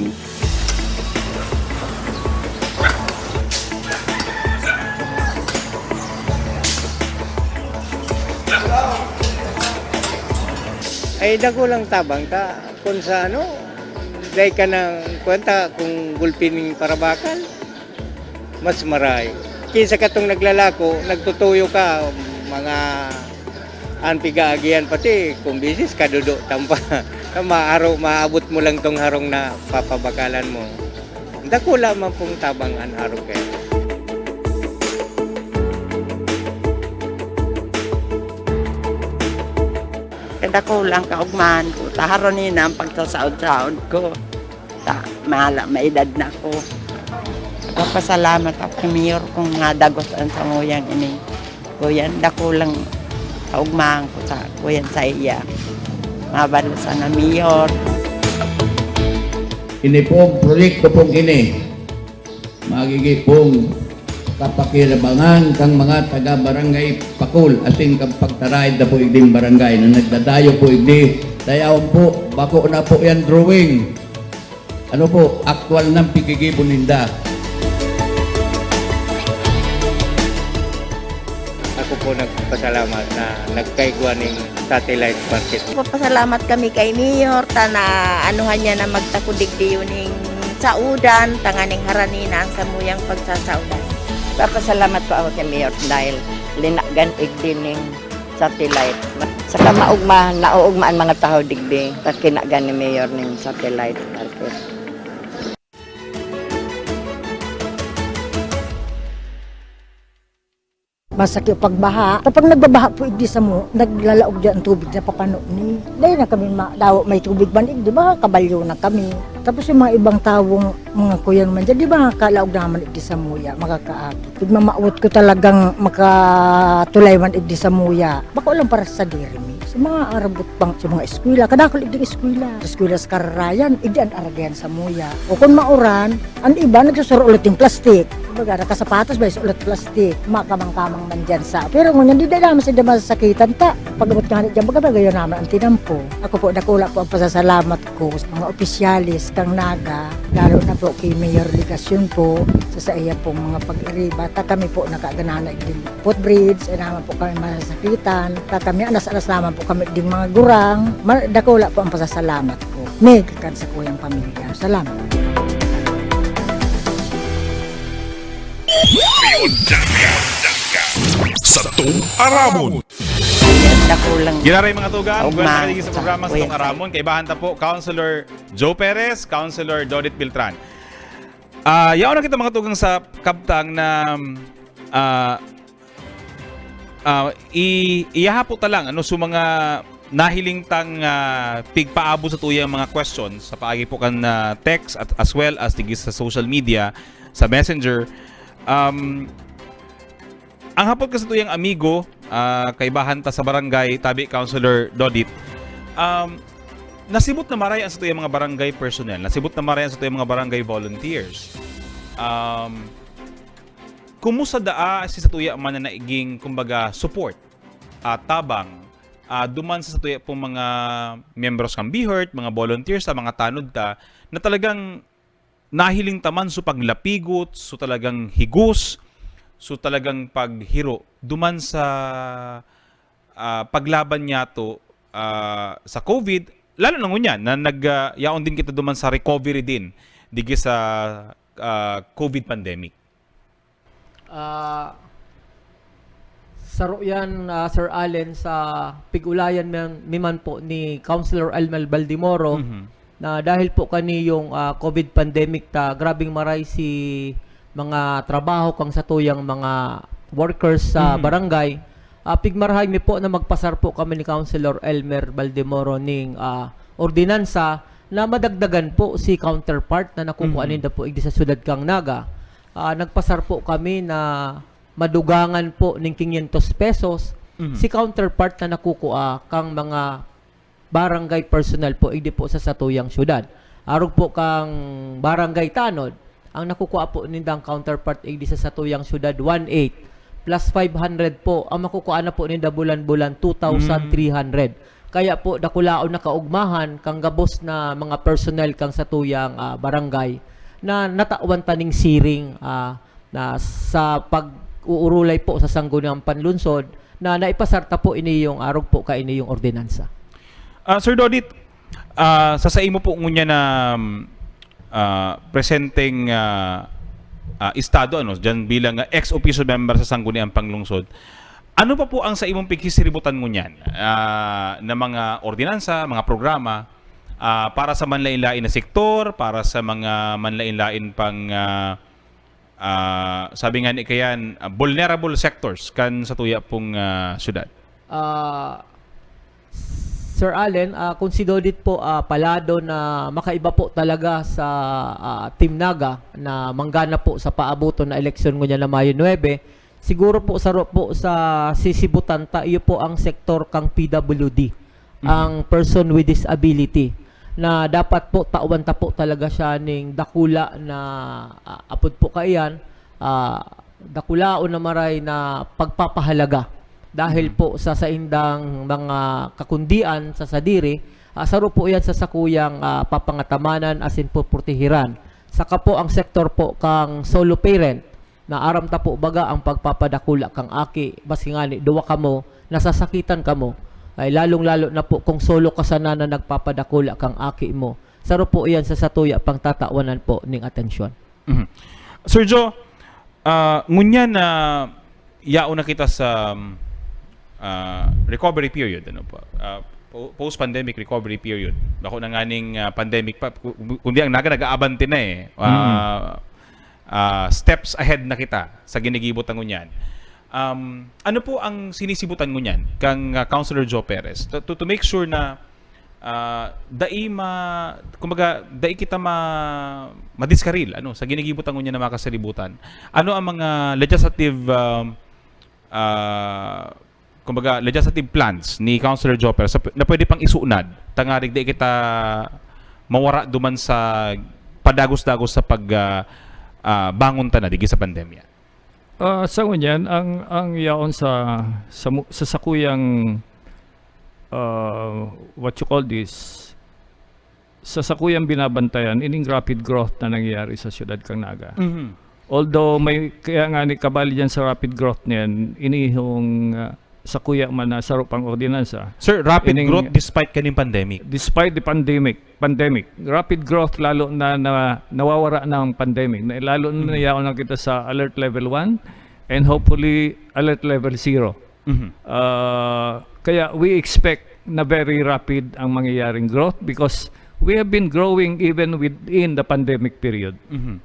Ay, dakulang tabang ta. Kung sa ano, dai ka na, kuwan ta, kung gulpi ning parabakal, mas maray. Kinsa katong naglalako, nagtutuyo ka, mga an pigaagihan pati, kung bisis, kadudo tampa. Maaro, maabot mo lang tong harong na papabakalan mo. Dakula man pong tabang an harong kayo. Kadakulang kaugmahan ko, ta harani na ang pagsasaod-saod ko. Ta, mala, maedad na ko. Papasalamat ako kay Mayor kung nga dagos ang samuyang ini. Kuyan, dakulang kaugmahan ko sa kuyan sa iya. Mabalo sana, Mayor. Ini pong proyekto pong ini, magigi pong kapakinabangan kang mga taga Barangay Pakol, asin kang pagtaraid na po igding barangay na nagdadayo po igdi. Dayaon po, bako na po yan drawing. Ano po, aktual nang pigigibo ninda. Ako po nagpapasalamat na nagkaigwa ning satellite market. Papasalamat kami kay Mayor, ta na anuhan niya na magtakod digdi ning saudan, tanganing harani na ang samuyang pagsasaudan. Papasalamat po ako kay Mayor dahil linagan igdi ning satellite. Sa kamaugma, nauugma ang mga tao digdi, ta kinagan ni Mayor ning satellite market. Masakit pagbaha. Kapag nagbabaha po igdi samo, naglalaog diyan ang tubig na papano ni. Dahil na kami ma-, daw may tubig man igdi, baka kabalyo na kami. Tapos yung mga ibang tawong mga kuya naman dyan, di ba, kalaog naman igdi samuya, makakaagi. Pag mamawot ko talagang makatulay man igdi samuya, bako lang para sa diri mi. Sa mga arabot pang, sa mga eskwela, kadakol igdi eskwela. Sa eskwela sa Kararayan, igdi an aragayan samuya. O kung mauran, ang iba nagsusuro ulit yung plastic. Kumbaga, nakasapatos ba, ulit plastic. Makamang-kamang man dyan sa. Pero ngunyan, di na naman sila masasakitan ta. Pag-abot nga na dyan, baga, bagayon naman ang tinampo. Ako po, dakula po ang pasasalamat ko sa mga opisyales kang Naga, lalo na po kay Mayor Legacion po, sa, sa iya pong mga pag-iriba. Ta kami po nakaganahan na igding footbridge, ay naman po kami masasakitan. Ta kami, anas-anas naman po kami ding mga gurang. Ma-, dakula po ang pasasalamat ko. May kakan sa kuyang pamilya. Salamat. Satong Aramon. Dakulang Giraray mga tugang, kaugmahan welcome sa sa programa sa kuya Tong Aramon. Kaibahan ta po, Councilor Joe Perez, Councilor Dodit Beltran. Ah, yaon na kita mga tugang sa kabtang na, ah, ah, i-, iyahapo ta lang, ano, so mga nahiling tang, ah, pigpaabot sa tuyang mga questions sa paagi po kan, ah, text at as well as digdi sa social media, sa Messenger. Um, ang hapot ka sa tuyang amigo, ah, kaibahan ta sa barangay, tabi Councilor Dodit, um, nasibot na maray ang sa tuyang mga barangay personnel, nasibot na maray ang sa tuyang mga barangay volunteers. Um, kumusta daa si sa tuya man na naiging, kumbaga, support, ah, tabang, ah, duman sa sa tuya pong mga miyembros kan BIHERT, mga volunteers, sa mga tanod ta, na talagang nahiling ta man so paglapigot, so talagang higos, so talagang paghiro duman sa, ah, paglaban niyato, ah, sa COVID, lalo na ngunyan na nag, ah, yaon din kita duman sa recovery din digdi sa, ah, COVID pandemic. Ah, Saro yan, ah, Sir Allen, sa pig-ulayan man, mi man po ni Councilor Elmer Baldemoro, Mhm. na dahil po kaniyong, ah, COVID pandemic ta, grabing maray si mga trabaho kang satuyang mga workers sa Mhm. barangay. Ah, pigmarahay mi po na magpasar po kami ni Councilor Elmer Baldemoro ning, ah, ordinansa na madagdagan po si counterpart na nakukua Mhm. ninda po igdi sa syudad kang Naga. Ah, nagpasar po kami na madugangan po ning quinientos pesos Mhm. si counterpart na nakukua kang mga barangay personnel po, igdi po sa satuyang syudad. Arog po kang Barangay Tanod, ang nakukua po nindang counterpart igdi sa satuyang syudad, one eight, plus five hundred po. Ang makukua na po ninda bulan-bulan, two thousand three hundred. Kaya po, dakulaon na kaugmahan kang gabos na mga personnel kang satuyang, ah, barangay na natawan ta ning siring, ah, na sa pag-uurulay po sa Sangguniang Panlungsod na naipasar ta po ini yung arog po kaini yung ordinansa. Ah, Sir Dodit, ah, sa saimo po ngunyan na, um, ah, presenteng, ah, ah, estado, ano, diyan bilang, ah, ex officio member sa Sangguniang Panlungsod, ano pa po ang sa imong pigsisiributan ngunyan, ah, na mga ordinansa, mga programa, ah, para sa manlain-lain na sektor, para sa mga manlain-lain pang, ah, ah, sabi nga ni kayan, ah, vulnerable sectors kan satuya pong, ah, syudad? Ah, Sir Allen, ah, kung si Dodit po, ah, palado na makaiba po talaga sa, ah, Team Naga na manggana po sa paabuton na eleksyon ngunyan na Mayo nuebe, siguro po, saro po sa sisibutan ta, iyo po ang sektor kang P W D, Mhm. ang person with disability, na dapat po tawan ta po talaga siya ning dakula na, ah, apod po kaiyan, ah, dakulaon na maray na pagpapahalaga dahil Mhm. po sa saindang mga kakundian sa sadiri, ah, saro po iyan sa sakuyang, ah, papangatamanan asin poprotehiran. Saka po ang sektor po kang solo parent, na aram ta po baga ang pagpapadakula kang aki, maski ngani duwa kamo, nasasakitan kamo, ay lalong-lalo na po kung solo ka sana na nagpapadakula kang aki mo. Saro po iyan sa satuya pang tatawanan po ning atensyon. Mhm. Sir Joe, ah, ngunyan na yaon na kita sa, ah, recovery period, ano po, ah, po-, post-pandemic recovery period. Bako na nganing, ah, pandemic pa, ku-, kundi ang Naga nag-aabante na eh. Ah, ah, steps ahead na kita sa ginigibo ta ngunyan. Um, ano po ang sinisibutan ngunyan kang, ah, Councilor Joe Perez to, to, to make sure na, ah, dai ma-, kumbaga, dai kita ma-, madiskaril, ano, sa ginigibo ta ngunyan na mga kasalibutan? Ano ang mga legislative, um, ah, kumbaga, legislative plans ni Councilor Joe Perez sa, na pwede pang isunad, tangarig di kita mawara duman sa padagos-dagos sa pag, ah, ah, bangon ta na digdi sa pandemya? Ah, sa ngunyan, ang, ang yaon sa, sa mu-, sa sakuyang, ah, what you call this, sa sakuyang binabantayan, ining rapid growth na nangyayari sa siyudad kang Naga. Mhm. Although may, kaya nga ni kabali dyan sa rapid growth niyan, ini yung, ah, sakuya man na saro pang ordinansa. Sir, rapid Ining growth despite kaning pandemic. Despite the pandemic, pandemic, rapid growth lalo na, na nawawara ng pandemic. Na, lalo na Mhm. yaon na kita sa alert level one and hopefully alert level zero. Mhm. Ah, kaya we expect na very rapid ang mangyayaring growth because we have been growing even within the pandemic period. Mhm.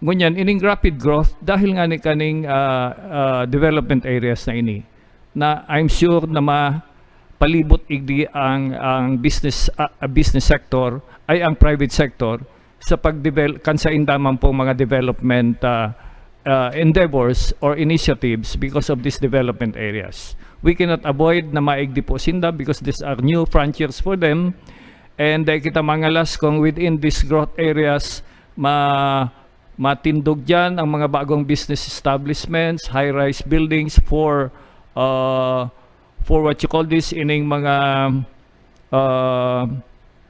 Ngunyan, ining rapid growth dahil nga ni kaning, ah, ah, development areas na ini, na I'm sure na mapalibot igdi ang, ang business, ah, ah, business sector, ay ang private sector, sa pagdevel-, kan sa indaman pong mga development, ah, ah, endeavors or initiatives because of these development areas. We cannot avoid na maigdi po sinda because these are new frontiers for them. And, eh, kita mangalas kung within these growth areas, ma-, matindog diyan ang mga bagong business establishments, high-rise buildings for, ah, for what you call this, ining mga, ah,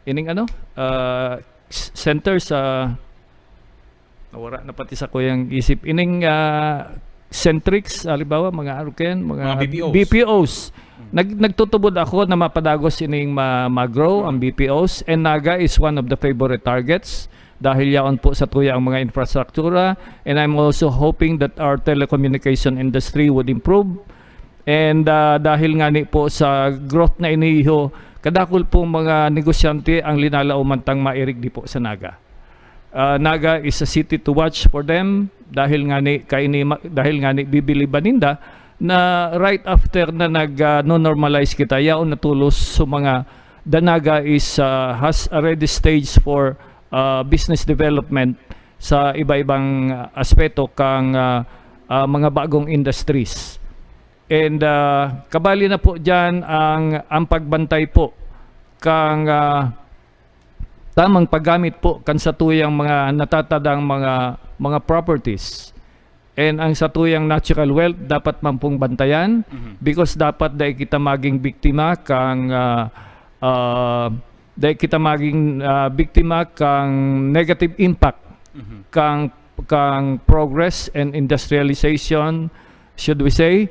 ining ano, ah, s-, center sa, nawara na pati sa kuyang isip. Ining, ah, Centrix, halimbawa, mga ano kayan, mga Mga B P Os. B P Os. Hmm. Nag-, nagtutubod ako na mapadagos ining ma-, ma-grow ang B P Os. And Naga is one of the favorite targets dahil yaon po sa tuya ang mga infrastruktura. And I'm also hoping that our telecommunication industry would improve. And, ah, dahil ngani po sa growth na iniiho, kadakul pong mga negosyante ang linalaoman tang mairig di po sa Naga. Ah, Naga is a city to watch for them dahil ngani kaini ma-, dahil ngani bibili ba ninda na right after na nag, ah, no-normalize kita, yaon na tulos sa mga, the Naga is, ah, has a ready stage for, ah, business development sa iba-ibang, ah, aspeto kang, ah, ah, mga bagong industries. And, ah, kabali na po diyan ang, ang pagbantay po kang, ah, tamang paggamit po kan satuyang mga natatadang mga, mga properties. And ang satuyang natural wealth dapat man pong bantayan Mhm. because dapat dai kita maging biktima kang, ah, ah, dai kita maging, ah, biktima kang negative impact Mhm. kang, kang progress and industrialization, should we say.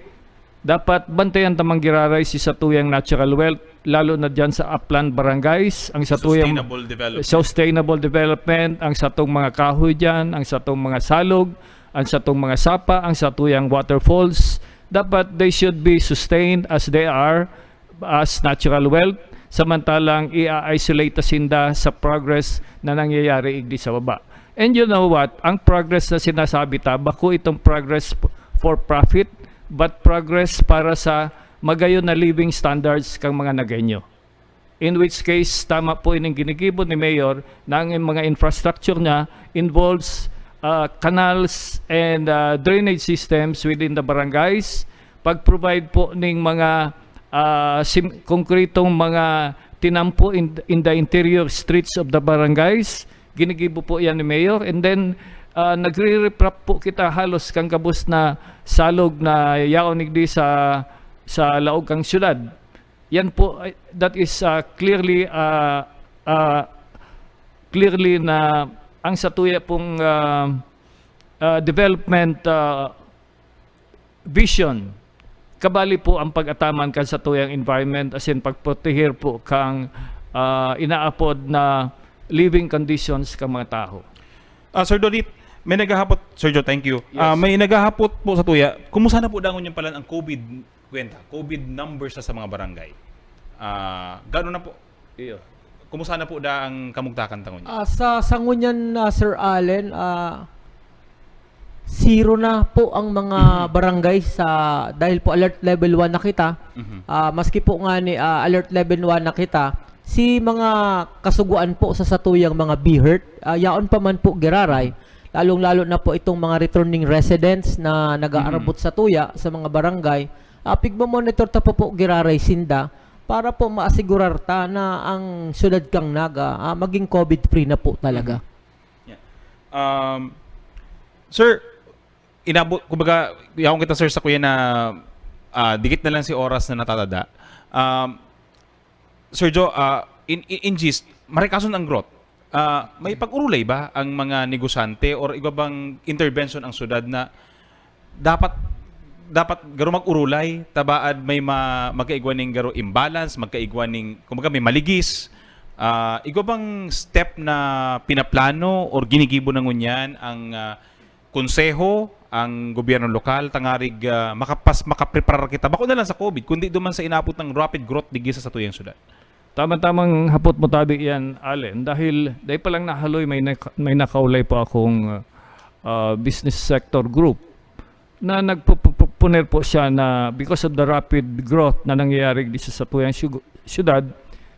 Dapat bantayan ta man giraray si satuyang natural wealth, lalo na diyan sa upland barangays, ang satuyang Sustainable development. sustainable development, ang satong mga kahoy diyan, ang satong mga salog, ang satong mga sapa, ang satuyang waterfalls. Dapat they should be sustained as they are, as natural wealth, samantalang i-isolate ta sinda sa progress na nangyayari igdi sa baba. And you know what? Ang progress na sinasabi ta, bako itong progress p-, for profit, but progress para sa magayon na living standards kang mga Nagueño. In which case, tama po ining ginigibo ni Mayor na ang mga infrastructure niya involves, ah, canals and, ah, drainage systems within the barangays, pag-provide po ning mga, ah, sim-, konkretong mga tinampo in, in the interior streets of the barangays. Ginigibo po yan ni Mayor. And then, ah, nagre-riprap po kita halos kang gabos na salog na yaon igdi sa, sa laog kang syudad. Yan po, ay, that is, ah, clearly, ah, ah, clearly na ang satuya pong, ah, ah, development, ah, vision, kabali po ang pag-ataman kan satuyang environment, as in pagproteher po kang, ah, inaapod na living conditions kang mga tawo. Ah, Sir Donit, may naghahapot, Sir Joe, thank you. Yes. Ah, may naghahapot po satuya, kumusta na po dangon yan pala ang COVID kwenta, COVID numbers sa, sa mga barangay? Ah, gano'n na po? Iyo. Kumusta na po da ang kamugtakan ta ngunyan? Ah, sa, sa ngunyan, ah, Sir Allen, ah, zero na po ang mga Mhm. barangay sa, dahil po alert level one na kita. Mhm. Ah, maski po nga ni, ah, alert level one na kita, si mga kasuguan po sa satuyang mga BIHERT, ah, yaon pa man po giraray, lalong-lalo na po itong mga returning residents na nag-aarabot Mhm. satuya sa mga barangay, ah, pigmo-monitor ta po po giraray sinda para po maasigurar ta na ang syudad kang Naga, ah, maging COVID-free na po talaga. Mhm. Yeah. Um, sir, inabot, kumbaga, yaon kita, sir, sa kuya na, ah, dikit na lang si oras na natatada. Um, Sir Joe, ah, in, in, in gist, marikason ang growth. Ah, may pag-urulay ba ang mga negosyante or iba bang intervention ang syudad na dapat, dapat garo mag-urulay, tabaad may ma-, magkaigwa ning garo imbalance, magkaigwa ning, kumbaga, may maligis? Ah, igwa bang step na pinaplano or ginigibo na ngunyan ang, ah, konseho, ang gobyerno lokal, tangarig, ah, makapas-, makapreparar kita? Bako na lang sa COVID, kundi duman sa inabot ng rapid growth digdi sa satuyang syudad. Tama-tamang hapot mo tabi yan, Allen, dahil dahil pa lang nahaloy, may nak-, may nakaulay po akong, ah, business sector group na nagpupuner po siya na because of the rapid growth na nangyayari di sa satuyang syug-, syudad,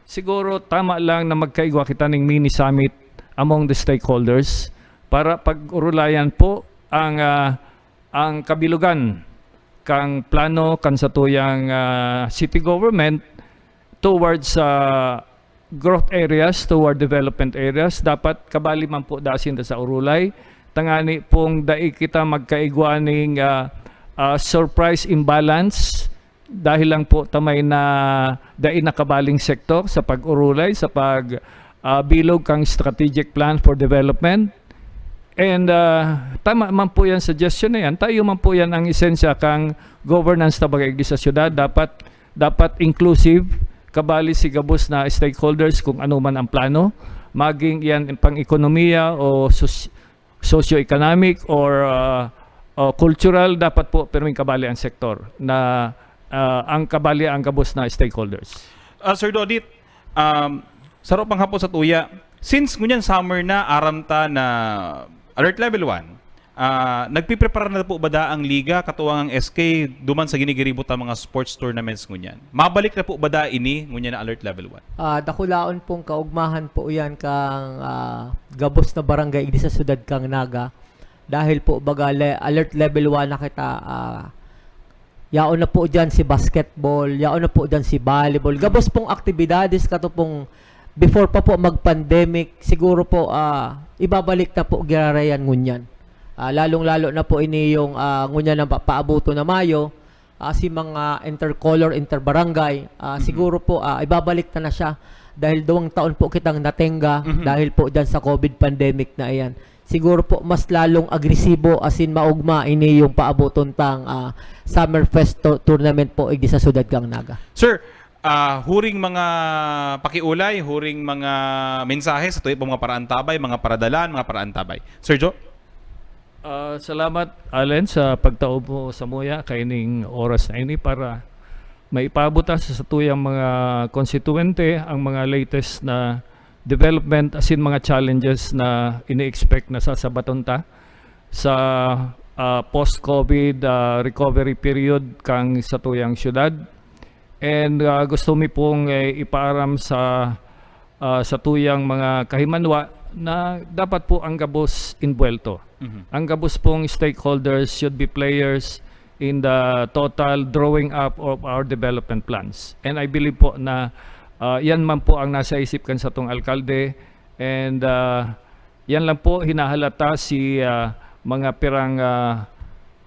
siguro tama lang na magkaigwa kita ning mini summit among the stakeholders para pag-urulayan po ang, ah, ang kabilugan kang plano kan satuyang, ah, city government towards, ah, growth areas, toward development areas. Dapat kabali man po dasin da sa urulay. Tangani pong dai kita magkaigwa ning, ah, ah, surprise imbalance dahil lang po ta may na dai nakabaling sektor sa pag-urulay, sa pag, ah, bilog kang strategic plan for development. And, ah, tama man po yan, suggestion na yan. Tayo man po yan ang esensya kang governance na bagay sa syudad. Dapat, dapat inclusive, kabali si gabos na stakeholders kung ano man ang plano. Maging yan pang ekonomiya o sos-, socio-economic or, ah, o cultural, dapat po pirming kabali ang sektor na ah, ang kabali ang gabos na stakeholders. Ah, Sir Dodit, um, saro pang hapon sa tuya. Since ngunyan summer na, aram ta na alert level one, ah, nagpiprepara na po ba da ang liga, katuwang ang S K, duman sa ginigiribot ang mga sports tournaments ngunyan? Mabalik na po ba da ini ngunyan na alert level one? Ah, dakulaon pong kaugmahan po yan kang, ah, gabos na barangay igdi sa syudad kang Naga. Dahil po, baga, le-, alert level one na kita, ah, yaon na po dyan si basketball, yaon na po dyan si volleyball. Gabos pong aktibidades kato pong before pa po mag-pandemic, siguro po, ah, ibabalik na po giraray yan ngunyan. Ah, lalong-lalo na po ini yung, ah, ngunyan ang pa-, paabuto na Mayo, ah, si mga intercolor, interbarangay, ah, Mhm. siguro po, ah, ibabalik na na siya dahil duwang taon po kitang natenga Mhm. dahil po dyan sa covid pandemic na iyan. Siguro po mas lalong agresibo asin maugma ini yung paaboton tang, ah, Summer Fest to-, tournament po igdi sa syudad kang Naga. Sir, ah, huring mga pakiulay, huring mga mensahe sa tuya pong mga paraantabay, mga paradalan, mga paraantabay. Sir Joe? Ah, salamat, Allen, sa pagtao mo samuya kaining oras na ini para maipaabot ta sa satuyang mga konstituwente ang mga latest na development asin mga challenges na ini-expect na sasabaton ta sa, ah, post-covid, ah, recovery period kang satuyang syudad. And, ah, gusto mi pong, eh, ipaaram sa, ah, satuyang mga kahimanwa na dapat po ang gabos inbuwelto. Mhm. Ang gabos pong stakeholders should be players in the total drawing up of our development plans. And I believe po na, ah, yan man po ang nasa isip kan satong alkalde. And, ah, yan lang po, hinahalata si, ah, mga pirang, ah,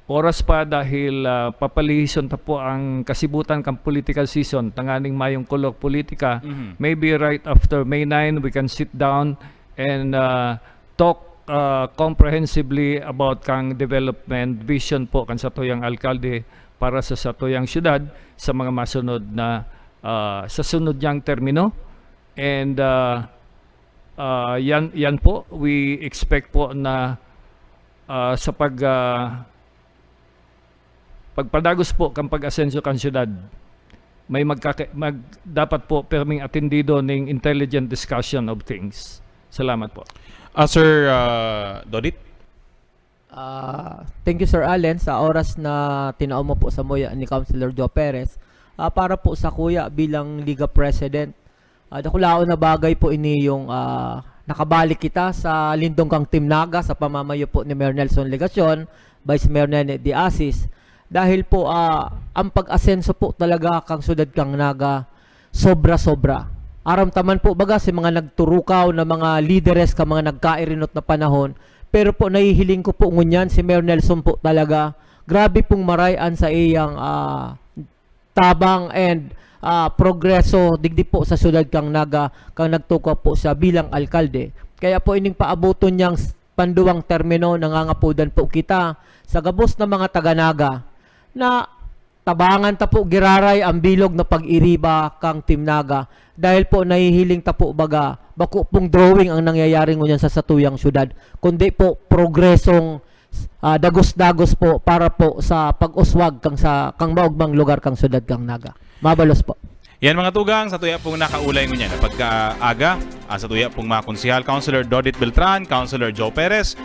oras pa dahil, ah, papalihison ta po ang kasibutan kan political season, tanganing mayong kulog politika. Mhm. Maybe right after May nine, we can sit down and, ah, talk, ah, comprehensively about kang development vision po kan satuyang alkalde para sa satuyang syudad sa mga masunod na, ah, sa sunod niyang termino. And, ah, ah, yan, yan po, we expect po na, ah, sa pag, ah, pagpadagos po kan pag-asenso kan syudad, may magkaka-, mag-, dapat po pirming atendido ning intelligent discussion of things. Salamat po. Ah, Sir, ah, Dodit? Ah, thank you, Sir Allen, sa oras na tinao mo po samuya ni Councilor Joe Perez. Ah, para po sakuya bilang Liga President, ah, dakulaon na bagay po ini yung, ah, nakabalik kita sa lindong kang Team Naga sa pamamayo po ni Mayor Nelson Legacion, Vice Mayor Nene de Asis. Dahil po, ah, ang pag-asenso po talaga kang syudad kang Naga, sobra-sobra. Aram ta man po baga si mga nagturukaw na mga lideres ka mga nagkairinot na panahon, pero po nahihiling ko po ngunyan si Mayor Nelson po talaga, grabe pong maray an sa iyang, ah, tabang and, ah, progreso digdi po sa syudad kang Naga, kang nagtukaw po siya bilang alkalde. Kaya po ining paaboton niyang s-, panduwang termino, nangangapodan po kita sa gabos na mga taga Naga na tabangan ta po giraray ang bilog na pag-iriba kang Team Naga, dahil po nahihiling ta po baga, bako pong drawing ang nangyayari ngunyan sa satuyang syudad, kundi po progresong, ah, dagos-dagos po para po sa pag-uswag kang sa, kang maugmang lugar kang syudad kang Naga. Mabalos po. Yan, mga tugang, sa tuya pong nakaulay ngunyan na pagkaaga, ah, sa tuya pong mga konsehal, Councilor Dodit Beltran, Councilor Joe Perez,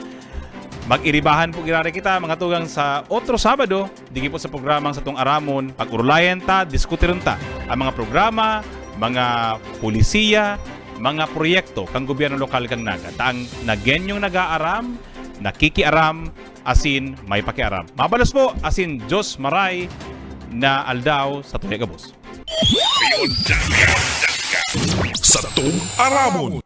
mag-iribahan po giraray kita, mga tugang, sa otro Sabado, digi po sa programang Satong Aramon, pag-urulayan ta, diskutiron ta ang mga programa, mga polisiya, mga proyekto kan gobyerno lokal kan Naga. Ta ang Nagenyong nag-aaram, nakikiaram, asin may pakiaram. Mabalos po, asin Diyos maray na aldaw sa tuya gabos. Satong Aramon.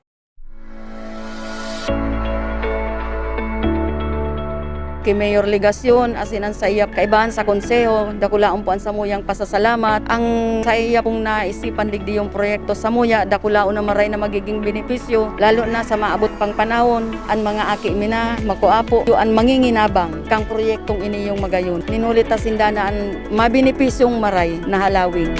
Ki Mayor Legacion, asin an saiya kaibahan sa konseho, dakulaon po an samuyang pasasalamat. Ang saiya pong naisipan digdi yung proyekto samuya, dakulaon na maray na magiging benepisyo, lalo na sa maabot pang panahon, an mga aki mi na, makua po, an manginginabang kang proyektong ini yung magayon. Nin huli ta sinda na an mabenepisyong maray na halawig.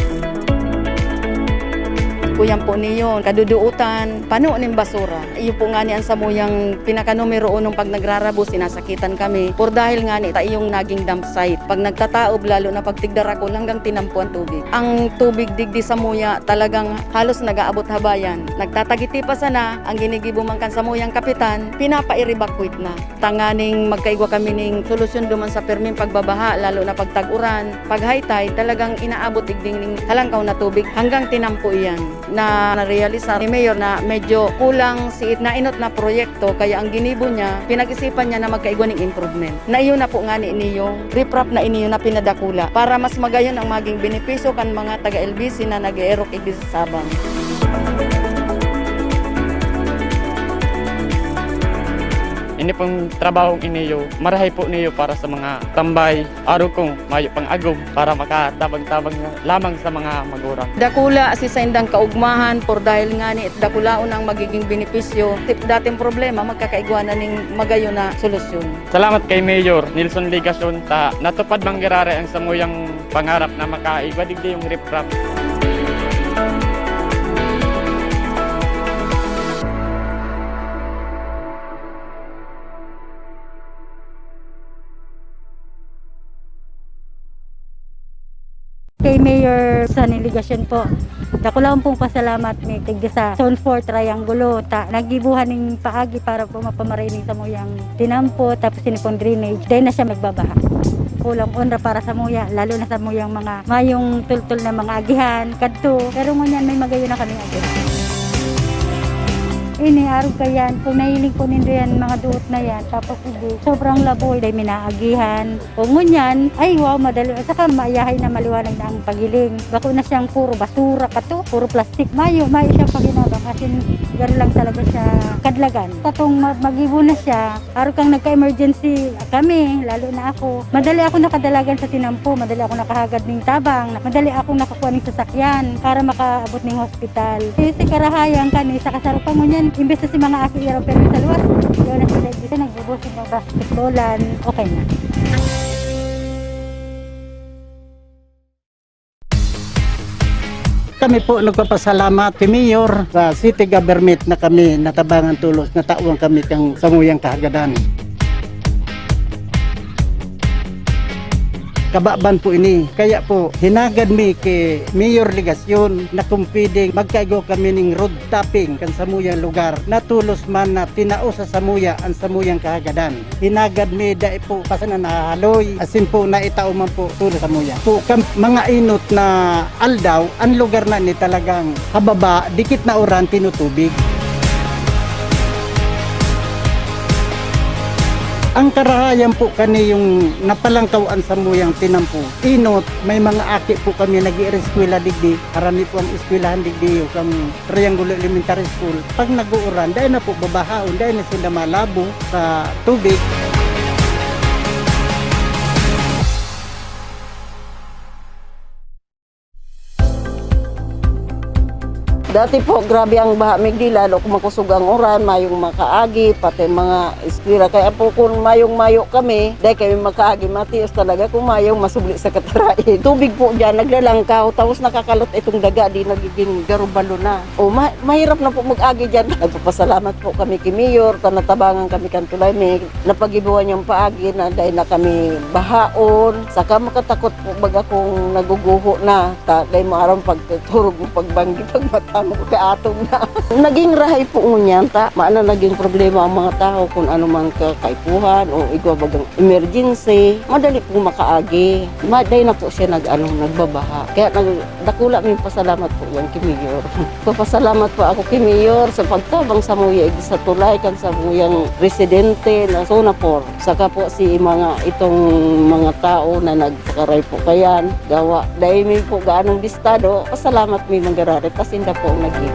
Kuyan po niyo, kaduduotan, pano nin basura. Iyo po ngani ang samuyang pinakanumero unong pag nagrarabo, sinasakitan kami. Por dahil ngani ta iyong naging dump site. Pag nagtataob, lalo na pag tigdarakol, hanggang tinampo ang tubig. Ang tubig digdi samuya talagang halos nag-aabot ha bayan. Nagtatagiti pa sana, ang ginigibo man kan samuyang kapitan, pinapa-evacuate na. Tanganing magkaigwa kami ning solusyon duman sa pirming pagbabaha, lalo na pag tag-uran, pag high tide, talagang inaabot digdi ning halangkaw na tubig hanggang tinampo iyan. Na narealisar ni Mayor na medyo kulang si nainot na proyekto, kaya ang ginibo niya, pinag-isipan niya na magkaigwa ning improvement. Na iyo na po ngani niyo, riprap na iniyo na pinadakula para mas magayon ang maging benepisyo kan mga taga-L B C na nag-eerok igdi sa Sabang. Ini pong trabahong iniyo, marahay po niyo para sa mga tambay, arog kung mayo pang agom para makatabang-tabang na lamang sa mga magurang. Dakula si saindang kaugmahan, por dahil ngani dakulaon ang magiging benepisyo. Tip dating problema, magkakaigwa na ning magayon na solusyon. Salamat kay Mayor Nelson Legacion ta natupad man giraray ang samuyang pangarap na makaigwa digdi yung riprap. Kay Mayor Sonny Legacion po, dakulaon pong pasalamat mi tigdi sa Zone four Triangulo ta naggibohan ning paagi para po mapamaray ning samuyang tinampo, tapos ini pong drainage, dai na siya magbabaha. Kulang onra para samuya, lalo na samuyang mga mayong tultol na mga agihan, kadto. Pero ngunyan may magayon na kaming agi. Ini, arog kayan, kung nahiling po nindo yan, mga duot na yan, tapos hindi, sobrang laboy, dai mi naagihan. O ngunyan, ay wow, madali. Saka mayahay na, maliwanag na ang pagiling. Bako na siyang puro basura kato, puro plastic. Mayo, mayo siyang paginabang. As in, garo lang talaga siya kadlagan. Katong ma-, magibo na siya, arog kang nagka-emergency kami, lalo na ako. Madali ako nakadalagan sa tinampo, madali ako nakahagad ning tabang, madali akong nakakuha ning sasakyan para makaabot ning hospital. Eh, si karahayan kani, sa kasaro pa ngunyan, imbes na si mga aki iraw pero sa luwas, yun na sila dito, nagbubuhos ng basketballan, okay na. Kami po nagpapasalamat kay Mayor sa city government na kami natabangan tolos, natawan kami kang samuyang kahagadan. Kababan po ini. Kaya po, hinagad mi ki Mayor Legacion na kung pwedeng magkaigwa kami ning road tapping kan samuyang lugar na tolos man na tinao sa samuya an samuyang kahagadan. Hinagad mi dai po pa sana nahahaloy, asin po naitao man po tolos samuya. Po kan mga inot na aldaw, an lugar na ini talagang hababa, dikit na uran, tinutubig. Ang karahayan po kani yung napalangkaw an samuyang tinampo. Inot, may mga aki po kami nag-iireskwela digdi. Harani po ang eskwelahan digdi, yung Triangulo Elementary School. Pag nag-uuran, dai na po babahaon, dai na sila malabo sa tubig. Dati po, grabe ang baha, migdi, lalo kung makusog ang uran, mayong makaagi, pati mga eskwela. Kaya po, kung mayong-mayo kami, dai kami makaagi, matios talaga kung mayong masubli sa katarain. Tubig po dyan, naglalangkaw, tapos nakakalot itong daga, di nagiging garubalo na. O, ma-, mahirap na po mag-agi dyan. Nagpapasalamat po kami kay Mayor, ta natabangan kami kan tulay, may napagibuhan yung paagi na dai na kami bahaon. Saka makatakot po baga kung naguguho na, ta dai mo aram pagtuturog mo, pagbanggi, pagmata mo, kaatong na. Naging rahay po ngunyan, ta maana naging problema ang mga tao kung ano mang kakaipuhan o igwa bagang emergency, madali pong makaagi. Ma-, dai na po siya nag-ano, nagbabaha. Kaya nag-, dakula ming pasalamat po yan kay Mayor. Papasalamat po ako kay Mayor sa pagtabang samuya, igdi sa tulay kan samuyang residente na Zona four. Saka po si mga, itong mga tao na nagpakaray po kayan, gawa dai mi po gaanong bistado, pasalamat mi manggararit, ta sinda po ang nag-ibig.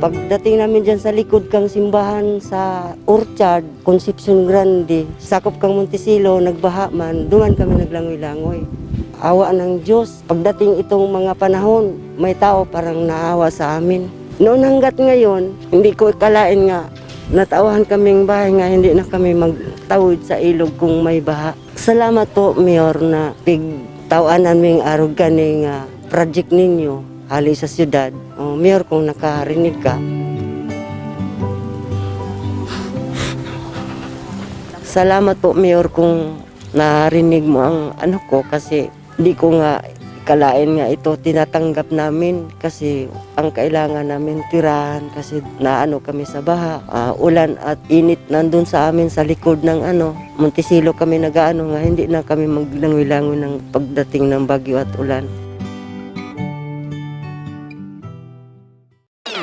Pagdating namin diyan sa likod kang simbahan sa Orchard, Concepcion Grande, sakop kang Montecillo, nagbaha man, duman kami naglangoy-langoy. Awa ng Diyos, pagdating itong mga panahon, may tao parang naawa sa amin. Noon hanggat ngayon, hindi ko ikalain nga natauhan kaming bahay nga hindi na kami magtawid sa ilog kung may baha. Salamat po, Mayor, na pig-, taw-an an ming arog kani nga project ninyo hali sa siyudad. O, Mayor, kung nakarinig ka. Salamat po, Mayor, kung narinig mo ang ano ko, kasi di ko nga kalain nga ito tinatanggap namin, kasi ang kailangan namin tirahan, kasi naano kami sa baha, ah, ulan at init nandun sa amin sa likod ng ano, Montecillo kami nag-aano nga hindi na kami maglangoy-langoy ng pagdating ng bagyo at ulan.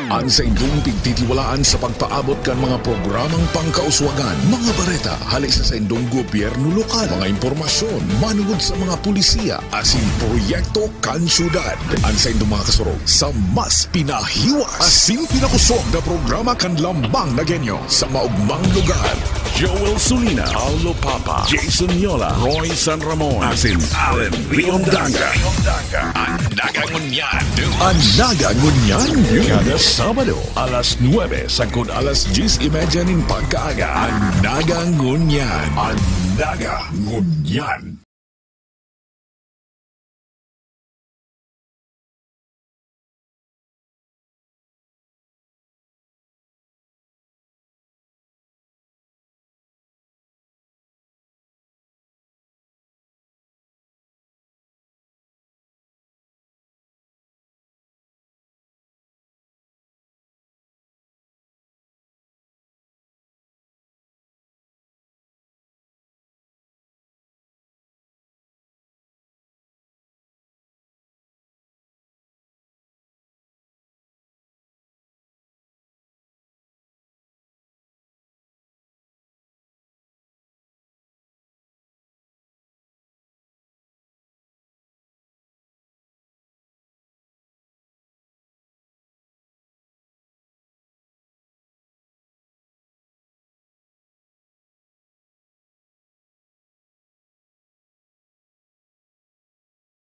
An saindong pigtitiwalaan sa pagpaabot kan mga programang pangkauswagan, mga bareta hali sa saindong gobyerno lokal, mga impormasyon manungod sa mga pulisiya asin proyekto kan syudad. An saindong mga kasurog sa mas pinahiwas asin pinakusog na programa kan Lambang na Genyo sa maugmang lugar. Joel Sulina, Paulo Papa, Jason Yola, Roy San Ramon, asin Allen Riondanga. An Naga Ngunyan. An Naga Ngunyan. Kada Sabado, alas nuebe sagkod alas dyes y media nin pagkaaga. An Naga Ngunyan. An Naga Ngunyan.